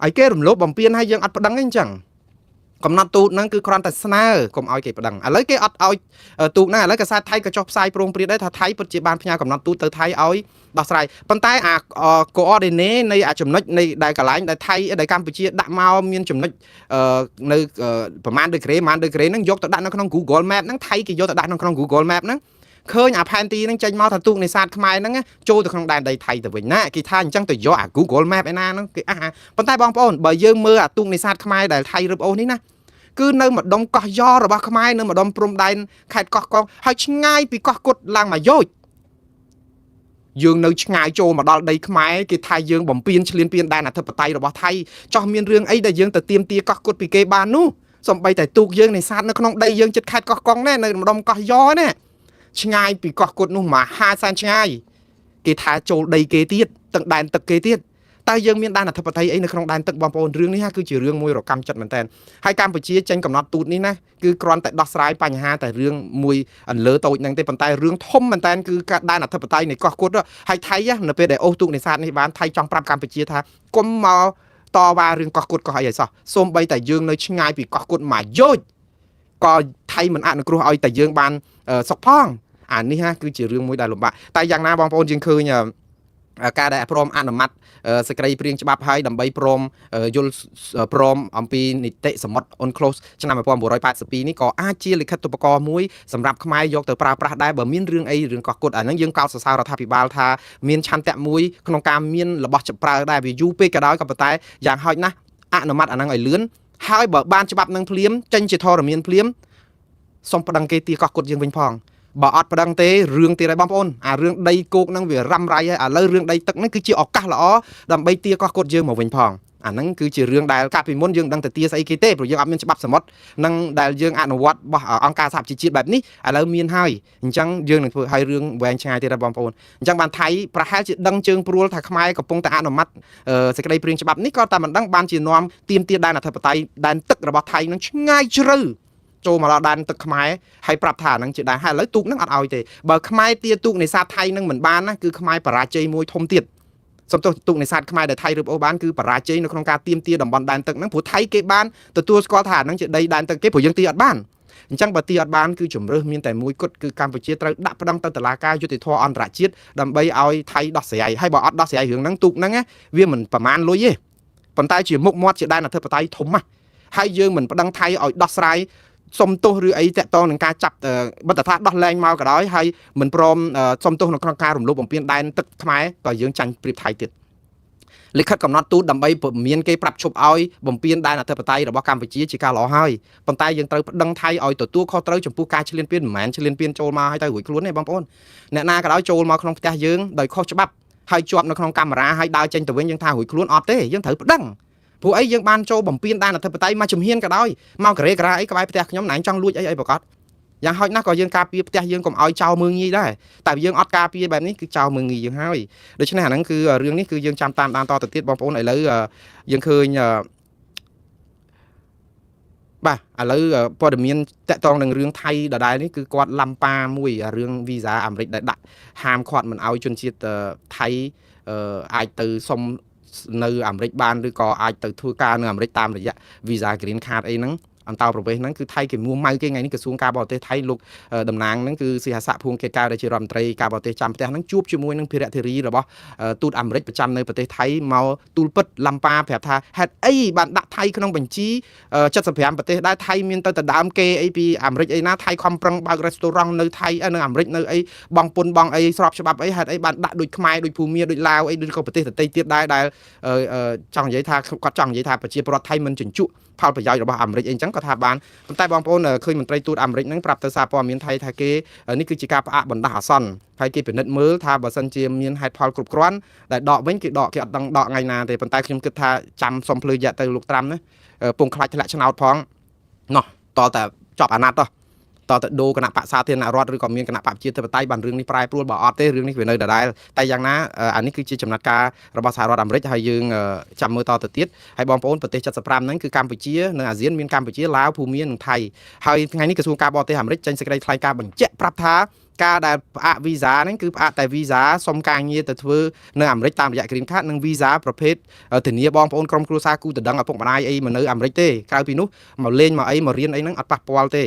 ឲ្យគេរំលោភបំពានឲ្យយើងអត់ប្តឹងទេអញ្ចឹងកំណត់ទូតហ្នឹងគឺគ្រាន់តែស្នើកុំឲ្យគេប្តឹងឥឡូវគេអត់ឲ្យទូកហ្នឹងឥឡូវកាសែតថៃក៏ចុះផ្សាយព្រោងព្រាតដែរថាថៃពិតជាបានផ្ញើកំណត់ទូតទៅថៃឲ្យដោះស្រាយប៉ុន្តែអា coordinate នៃអាចំណុចនៃដែលកន្លែងដែលថៃដែលកម្ពុជាដាក់មកមានចំណុចនៅប្រហែលដឺក្រេប្រហែលដឺក្រេហ្នឹងយកទៅដាក់នៅក្នុង Google Map ហ្នឹងថៃគេយកទៅដាក់នៅក្នុង Google Map ហ្នឹងឃើញអាផែនទីហ្នឹងចេញមកថាទូកនេសាទខ្មែរហ្នឹងចូលទៅក្នុងដែនដីថៃទៅវិញណាគេថាអញ្ចឹងទៅយកអា Google Map ឯណាហ្នឹងគេអះប៉ុន្តែបងប្អូនបើយើងមើលអាទូកនេសាទខ្មែរដែលថៃរឹបអូសនេះណាគឺនៅម្ដុំកោះយ៉របស់ខ្មែរនៅម្ដុំព្រំដែនខេត្តកោះកុងហើយឆ្ងាយពីកោះគុតឡើងមកយោជយើងនៅឆ្ងាយចូលមកដល់ដីខ្មែរគេថាយើងបំពេញឈ្លានពានដែនអធិបតេយ្យរបស់ថៃចោះមានរឿងអីដែលយើងទៅទៀមទាកោះគុតពីគេបាននោះសំបីតែទូកយើងនេសាទនៅក្នុងដីយើងចិត្តខេត្តកោះកុងណែនៅម្ដុំកោះយ៉ណែឆ្ងាយពីកោះគុតនោះមហាសែនឆ្ងាយគេថាចូលដីគេទៀតទឹកដែនទឹកគេទៀតតើយើងមានដែនអធិបតេយ្យអីនៅក្នុងដែនទឹកបងប្អូនរឿងនេះគឺជារឿងមួយរកម្មចិត្តមែនតើហើយកម្ពុជាចេញកំណត់ទូតនេះណាគឺគ្រាន់តែដោះស្រាយបញ្ហាតែរឿងមួយអន្លើតូចហ្នឹងទេប៉ុន្តែរឿងធំមែនតើគឺការដែនអធិបតេយ្យនៃកោះគុតហើយថៃនៅពេលដែលអូសទូកនេសាទនេះបានថៃចង់ប្រាប់កម្ពុជាថាគុំមកតវ៉ារឿងកោះគុតកោះអីឲ្យសោះសូម្បីតែយើងនៅឆ្ងាយពីកោះគុតមកយោជក៏ថៃមិនអនុគ្រោះឲ្យតែយើងបានសុខផងអានេះគឺជារឿងមួយដែលលំបាកតែយ៉ាងណាបងប្អូនយើងឃើញការដែលព្រមអនុម័តសេចក្តីព្រាងច្បាប់ហើយដើម្បីព្រមយល់ព្រមអំពីនីតិសមុទ្រ UNCLOS ឆ្នាំ1982នេះក៏អាចជាលិខិតុបករណ៍មួយសម្រាប់ខ្មែរយកទៅប្រើប្រាស់ដែរបើមានរឿងអីរឿងកោះគុតអាហ្នឹងយើងកោតសរសើររដ្ឋាភិបាលថាមានឆន្ទៈមួយក្នុងការមានរបស់ប្រើដែរវាយូរពេកក៏ដោយក៏ប៉ុន្តែយ៉ាងហោចណាស់អនុម័តអាហ្នឹងឲ្យលឿនហើយបើបានច្បាប់នឹងភ្លាមចេញជាធរមានភ្លាមសូមប្តឹងគេទីកោះគុតយើងវិញផងបើអត់ប្តឹងទេរឿងទៀតហើយបងប្អូនអារឿងដីគោកហ្នឹងវារ៉ាំរ៉ៃហើយឥឡូវរឿងដីទឹកហ្នឹងគឺជាឱកាសល្អដើម្បីទាកោះគុតយើងមកវិញផងអាហ្នឹងគឺជារឿងដែលកាលពីមុនយើងដឹងតែទាស្អីគេទេព្រោះយើងអត់មានច្បាប់សមុទ្រនិងដែលយើងអនុវត្តរបស់អង្គការសហប្រជាជាតិបែបនេះឥឡូវមានហើយអញ្ចឹងយើងនឹងធ្វើឲ្យរឿងវែងឆ្ងាយទៀតហើយបងប្អូនអញ្ចឹងបានថៃប្រហែលជាដឹងជើងព្រួលថាខ្មែរកំពុងតែអនុម័តសេចក្តីព្រាងច្បាប់នេះក៏តែមិនដឹងបានជានាំទាមទារដែនអធិបតេយ្យដែនទឹករបស់ថៃនឹងឆ្ងាយជ្រៅចូលមកដល់ដែនទឹកខ្មែរហើយប្រាប់ថាហ្នឹងជាដែនហើយឥឡូវទូកហ្នឹងអត់ឲ្យទេបើខ្មែរទាទូកនេសាទថៃហ្នឹងមិនបានណាគឺខ្មែរបរាជ័យមួយធំទៀតសំទោសទូកនេសាទខ្មែរដែលថៃរឹបអូសបានគឺបរាជ័យនៅក្នុងការទាមទារតំបន់ដែនទឹកហ្នឹងព្រោះថៃគេបានទទួលស្គាល់ថាហ្នឹងជាដីដែនទឹកគេព្រោះយើងទាអត់បានអញ្ចឹងបើទាអត់បានគឺជំរើសមានតែមួយគត់គឺកម្ពុជាត្រូវដាក់ប្តឹងទៅតុលាការយុត្តិធម៌អន្តរជាតិដើម្បីឲ្យថៃដោះស្រាយហើយបើអត់ដោះស្រាយរឿងហ្នឹងទូកហ្នឹងវាមិនប្រមាណលុយទេប៉ុន្តែជាមុខមាត់ជាដែនអធិបតេយ្យធំណាស់ហើយយើងមិនប្តឹងថៃឲ្យដោះស្រាយសុំទោសឬអីតាក់ទងនឹងការចាប់បិទថាដោះលែងមកក៏ដោយហើយមិនព្រមសុំទោសនៅក្នុងការរំលោភបំពានដែនទឹកខ្មែរក៏យើងចាញ់ប្រៀបថៃទៀត លិខិតកំណត់ទូតដើម្បីពមៀនគេប្រាប់ឈប់ឲ្យបំពេញដែនអធិបតេយ្យរបស់កម្ពុជាជាការល្អហើយប៉ុន្តែយើងត្រូវប្តឹងថៃឲ្យទទួលខុសត្រូវចំពោះការឈ្លានពានមិនមែនឈ្លានពានចូលមកឲ្យទៅរួចខ្លួនទេបងប្អូនអ្នកណាក៏ដោយចូលមកក្នុងផ្ទះយើងដោយខុសច្បាប់ហើយជាប់នៅក្នុងកាមេរ៉ាហើយដើរចេញទៅវិញយើងថារួចខ្លួនអត់ទេយើងត្រូវប្តឹងព្រោះអីយើងបានចូលបំពេញដែនអធិបតេយ្យមកជំហានក៏ដោយមកការ៉េការ៉ាអីក្បែរផ្ទះខ្ញុំណែចង់លួចអីអីប្រកាសយ៉ាងហោចណាស់ក៏យើងការពារផ្ទះយើងកុំឲ្យចោលមើងងាយដែរតែយើងអត់ការពារបែបនេះគឺចោលមើងងាយយើងហើយដូច្នេះអាហ្នឹងគឺរឿងនេះគឺយើងចាំតាមដានតទៅទៀតបងប្អូនឥឡូវយើងឃើញបាទឥឡូវព័ត៌មានតកតងនឹងរឿងថៃដដែលនេះគឺគាត់ឡំប៉ាមួយរឿងវីសាអាមេរិកដែលដាក់ហាមឃាត់មិនឲ្យជនជាតិថៃអាចទៅសុំនៅអាមេរិកបានឬក៏អាចទៅធ្វើការនៅអាមេរិកតាមរយៈវីសា Green Card អីហ្នឹងអន្តោប្រវេសន៍ហ្នឹងគឺថៃគេមួម៉ៅគេថ្ងៃនេះក្រសួងការបរទេសថៃលោកតំណាងហ្នឹងគឺស៊ីហស័កភួងកេតកែវដែលជារដ្ឋមន្ត្រីការបរទេសចាំផ្ទះហ្នឹងជួបជាមួយនឹងភារៈធារីរបស់ទូតអាមេរិកប្រចាំនៅប្រទេសថៃមកទូលពិតឡំប៉ាប្រាប់ថាហេតុអីបានដាក់ថៃក្នុងបញ្ជី75ប្រទេសដែរថៃមានទៅដដើមគេអីពីអាមេរិកអីណាថៃខំប្រឹងបើករេស្តូរ៉ង់នៅថៃនៅអាមេរិកនៅអីបងពុនបងអីស្របច្បាប់អីហេតុអីបានដាក់ដូចខ្មែរដូចភូមាដូចឡាវអីដូចក៏ប្រទេសដទៃទៀតដែរដែលចង់និយាយថាគាត់ចង់និយាយថាប្រជាពលរដ្ឋថៃមិនជញ្ជក់ផលប្រយោជន៍របស់អាមេរិកអីចឹងគាត់ថាបានប៉ុន្តែបងប្អូនឃើញមន្ត្រីទូតអាមេរិកហ្នឹងប្រាប់ទៅសារព័ត៌មានថៃថាគេនេះគឺជាការផ្អាកបណ្ដោះអាសន្នហើយគេពិនិត្យមើលថាបើសិនជាមានហេតុផលគ្រប់គ្រាន់ដែលដកវិញគេដកគេអត់ដឹងដកថ្ងៃណាទេប៉ុន្តែខ្ញុំគិតថាចាំសុំភ្លឺយៈទៅលោកត្រាំណាពងខ្លាចធ្លាក់ឆ្នោតផងណោះតតែចប់អាណត្តិតទៅដូរគណៈបក្សសាធារណរដ្ឋឬក៏មានគណៈបក្សប្រជាធិបតេយ្យបានរឿងនេះប្រែប្រួលបើអត់ទេរឿងនេះវានៅដដែលតែយ៉ាងណាអានេះគឺជាចំណាត់ការរបស់សហរដ្ឋអាមេរិកហើយយើងចាំមើលតទៅទៀតហើយបងប្អូនប្រទេស75ហ្នឹងគឺកម្ពុជានិងអាស៊ានមានកម្ពុជាឡាវភូមានិងថៃហើយថ្ងៃនេះក្រសួងការបរទេសអាមេរិកចេញសេចក្តីថ្លែងការណ៍បញ្ជាក់ប្រាប់ថាការដែលផ្អាកវីសាហ្នឹងគឺផ្អាកតែវីសាសុំការងារទៅធ្វើនៅអាមេរិកតាមរយៈ Green Card និងវីសាប្រភេទធានាបងប្អូនក្រុមគ្រួសារគូដណ្ដឹងឪពុកម្ដាយអីមកនៅអាមេរិកទេក្រៅពីនោះមកលេងមកអីមករៀនអីហ្នឹងអត់ប៉ះពាល់ទេ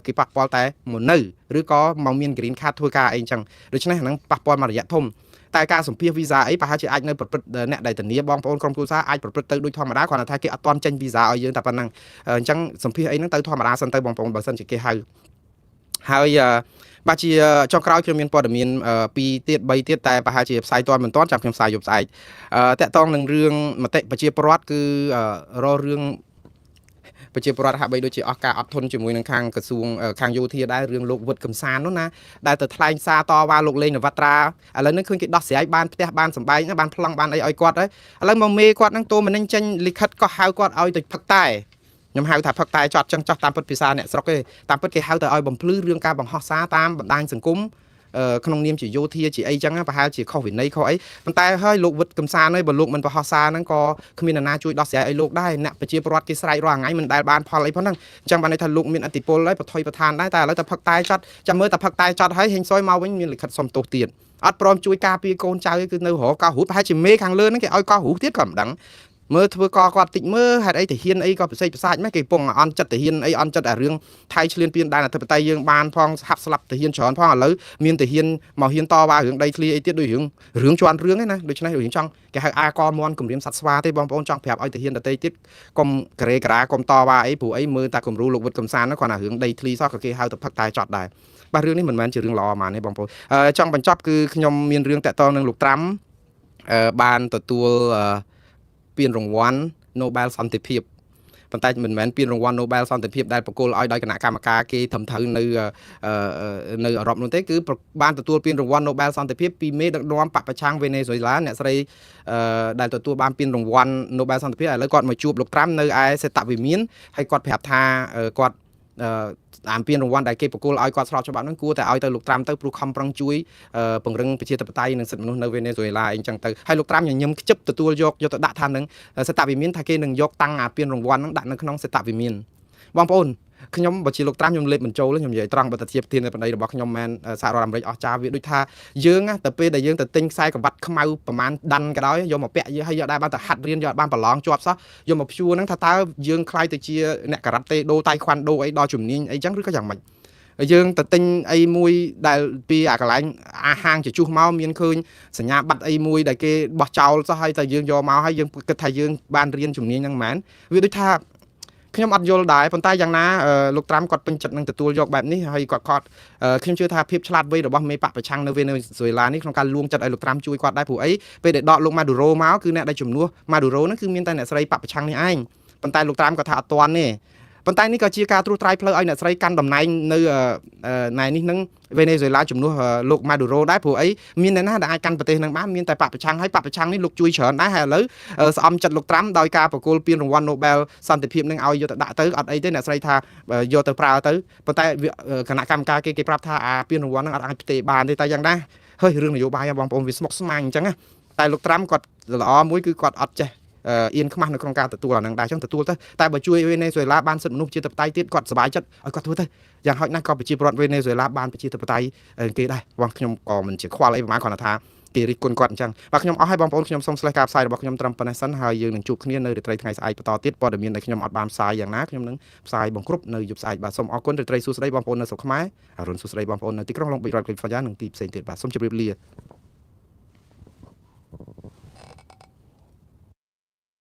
គេប៉ះពាល់តែមកនៅឬក៏មកមាន Green Card ធ្វើការអីចឹងដូច្នេះហ្នឹងប៉ះពាល់មករយៈធំតែការសម្ភាសវីសាអីប្រហែលជាអាចនៅប្រព្រឹត្តអ្នកដែលធានាបងប្អូនក្រុមគ្រួសារអាចប្រព្រឹត្តទៅដូចធម្មតាគ្រាន់តែថាគេអត់ទាន់ចេញវីសាឲ្យយើងតែប៉ុណ្ណឹងអញ្ចឹងសម្ភាសអីហ្នឹងទៅធម្មតាសិនទៅបងប្អូនបើសិនជាគេហៅហើយបាទជាចុងក្រោយខ្ញុំមានព័ត៌មាន2ទៀត3ទៀតតែប្រហែលជាផ្សាយទាន់មិនទាន់ចាំខ្ញុំផ្សាយយប់ស្អែកតកតងនឹងរឿងមតិប្រជាពលរដ្ឋគឺរករឿងប្រជាពលរដ្ឋហាក់បីដូចជាអស់ការអត់ធន់ជាមួយនឹងខាងក្រសួងខាងយោធាដែររឿងលោកវុតកំសាននោះណាដែលទៅថ្លែងសារតវ៉ាលោកលេងនវត្រាឥឡូវនេះឃើញគេដោះស្រាយបានផ្ទះបានសំបែងបានប្លង់បានអីឲ្យគាត់ហើយឥឡូវមកមេគាត់ហ្នឹងតួមិននឹងចេញលិខិតក៏ហៅគាត់ឲ្យទៅផឹកតែខ្ញុំហៅថាផឹកតែចត់ចឹងចោះតាមពិតភាសាអ្នកស្រុកទេតាមពិតគេហៅទៅឲ្យបំភ្លឺរឿងការបង្ហោះសារតាមបណ្ដាញសង្គមក្នុងនាមជាយោធាជាអីចឹងប្រហែលជាខុសវិន័យខុសអីប៉ុន្តែហើយលោកវុតកំសានហើយបើលោកមិនបង្ហោះសារហ្នឹងក៏គ្មាននរណាជួយដោះស្រាយឲ្យលោកដែរអ្នកប្រជាពលរដ្ឋគេស្រែករាល់ថ្ងៃមិនដែលបានផលអីផងហ្នឹងអញ្ចឹងបានន័យថាលោកមានអធិពលហើយបថុយប្រឋានដែរតែឥឡូវតែផឹកតែចត់ចាំមើលតែផឹកតែចត់ហើយហេងសុយមកវិញមានលិខិតសុំទោសទៀតអត់ព្រមជួយការពារកូនចៅគឺនៅរកកោះរូបប្រហែលជាមេខាងលើហ្នឹងគេឲ្យកោះរូបទៀតក៏មិនដឹងមើលធ្វើកគាត់តិចមើលហេតុអីទាហានអីក៏ពិសេសពិសាចម៉េះគេពងអន់ចិត្តទាហានអីអន់ចិត្តអារឿងថៃឆ្លៀនពៀនដែនអធិបតេយ្យយើងបានផងហាប់ស្លាប់ទាហានច្រើនផងឥឡូវមានទាហានមកហ៊ានតវ៉ារឿងដីធ្លីអីទៀតដូចរឿងរឿងជន់រឿងឯណាដូច្នេះរឿងចង់គេហៅអាកមន់គម្រាមសត្វស្វាទេបងប្អូនចង់ប្រាប់ឲ្យទាហានដទៃទៀតកុំក្រេការ៉ាកុំតវ៉ាអីព្រោះអីមើលតែគំរូលោកវុតកំសានហ្នឹងគាត់ថារឿងដីធ្លីសោះក៏គេហៅទៅផឹកតែចត់ដែរបាទរឿងនេះមិនមែនជារឿងល្អហ្មងទេបងប្អូនចង់បញ្ចប់គឺខ្ញុំមានរឿងតាក់ទងនឹងលោកត្រាំបានទទួលពានរង្វាន់ Nobel សន្តិភាពប៉ុន្តែមិនមែនពានរង្វាន់ Nobel សន្តិភាពដែលប្រគល់ឲ្យដោយគណៈកម្មការគេត្រឹមត្រូវនៅនៅអឺរ៉ុបនោះទេគឺបានទទួលពានរង្វាន់ Nobel សន្តិភាពពីមេដឹកនាំបក្សប្រឆាំងវេណេស៊ុយឡាអ្នកស្រីដែលទទួលបានពានរង្វាន់ Nobel សន្តិភាពឥឡូវគាត់មកជួបលោកត្រាំនៅឯសេតវិមានហើយគាត់ប្រាប់ថាគាត់អាមពានរង្វាន់ដែលគេប្រគល់ឲ្យគាត់ស្របច្បាប់ហ្នឹងគួរតែឲ្យទៅលោកត្រាំទៅព្រោះខំប្រឹងជួយពង្រឹងប្រជាធិបតេយ្យនិងសិទ្ធិមនុស្សនៅវេណេស៊ុយឡាអីចឹងទៅហើយលោកត្រាំញញឹមខ្ជិបទទួលយកយកទៅដាក់ថានឹងសេតវិមានថាគេនឹងយកតាំងអាពានរង្វាន់ហ្នឹងដាក់នៅក្នុងសេតវិមានបងប្អូនខ្ញុំបើជាលោកត្រាំខ្ញុំលេបបញ្ចូលខ្ញុំនិយាយត្រង់បើតាជាប្រធានបណ្ដីរបស់ខ្ញុំមែនសហរដ្ឋអាមេរិកអស្ចារ្យវាដូចថាយើងទៅពេលដែលយើងទៅទិញខ្សែក្រវ៉ាត់ខ្មៅប្រហែលដាន់ក៏ដោយយកមកពាក់យើងហើយយកដែរបានទៅហាត់រៀនយកបានប្រឡងជាប់សោះយកមកព្យួរហ្នឹងថាតើយើងខ្លាយទៅជាអ្នកការ៉ាតេដូតៃខ្វាន់ដូអីដល់ជំនាញអីចឹងឬក៏យ៉ាងម៉េចយើងទៅទិញអីមួយដែលពីអាកន្លែងអាហាងជាជុះមកមានឃើញសញ្ញាបត្រអីមួយដែលគេបោះចោលសោះហើយតែយើងយកមកហើយយើងគិតថាយើងបានរៀនជំនាញហ្នឹងមែនវាដូចថា ខ្ញុំអត់យល់ដែរប៉ុន្តែយ៉ាងណាលោកត្រាំគាត់ពេញចិត្តនឹងទទួលយកបែបនេះហើយគាត់ខ្ញុំជឿថាភាពឆ្លាតវៃរបស់មេបកប្រឆាំងនៅវេណេស៊ុយអេឡានេះក្នុងការលួងចិត្តឲ្យលោកត្រាំជួយគាត់ដែរព្រោះអីពេលដែលដកលោកម៉ាឌូរ៉ូមកគឺអ្នកដែលជំនួសម៉ាឌូរ៉ូហ្នឹងគឺមានតែអ្នកស្រីបកប្រឆាំងនេះឯងប៉ុន្តែលោកត្រាំគាត់ថាអត់ទាន់ទេប៉ុន្តែនេះក៏ជាការត្រួសត្រាយផ្លូវឲ្យអ្នកស្រីកាន់តំណែងនៅណែនេះនឹងវេណេស៊ុយអេឡាជំនួសលោកម៉ាឌូរ៉ូដែរព្រោះអីមានអ្នកណាដែលអាចកាន់ប្រទេសនឹងបានមានតែបកប្រឆាំងហើយបកប្រឆាំងនេះលោកជួយច្រើនដែរហើយឥឡូវស្អំចិត្តលោកត្រាំដោយការប្រគល់ពានរង្វាន់ Nobel សន្តិភាពនឹងឲ្យយកទៅដាក់ទៅអត់អីទេអ្នកស្រីថាយកទៅប្រើទៅប៉ុន្តែគណៈកម្មការគេគេប្រាប់ថាអាពានរង្វាន់នឹងអត់អាចផ្ទេរបានទេតែយ៉ាងណាហើយរឿងនយោបាយបងប្អូនវាស្មុគស្មាញអញ្ចឹងណាតែលោកត្រាំគាត់ល្អមួយគឺគាត់អត់ចេះអៀនខ្មាស់នៅក្នុងការទទួលអានឹងដែរអញ្ចឹងទទួលទៅតែបើជួយវេណេស៊ុយអេឡាបានសិទ្ធិមនុស្សប្រជាធិបតេយ្យទៀតគាត់សប្បាយចិត្តឲ្យគាត់ធ្វើទៅយ៉ាងហោចណាស់ក៏ប្រជាពលរដ្ឋវេណេស៊ុយអេឡាបានប្រជាធិបតេយ្យគេដែរបងខ្ញុំក៏មិនជាខ្វល់អីប្រហែលគ្រាន់តែថាគេរិះគន់គាត់អញ្ចឹងបាទខ្ញុំអស់ហើយបងប្អូនខ្ញុំសូមស្លេះការផ្សាយរបស់ខ្ញុំត្រឹមប៉ុណ្ណេះសិនហើយយើងនឹងជួបគ្នានៅរាត្រីថ្ងៃស្អែកបន្តទៀតព័ត៌មានដែលខ្ញុំអត់បានផ្សាយយ៉ាងណាខ្ញុំនឹងផ្សាយបង្គ្រប់នៅយប់ស្អែកបាទសូមអរគុណរាត្រីសួស្តីបងប្អូននៅស្រុកខ្មែរអរុណសួស្តីបងប្អូននៅទីក្រុងឡុងប៊ិចរដ្ឋកាលីហ្វ័រញ៉ានិងទីផ្សេងទៀតបាទសូមជម្រាបលា។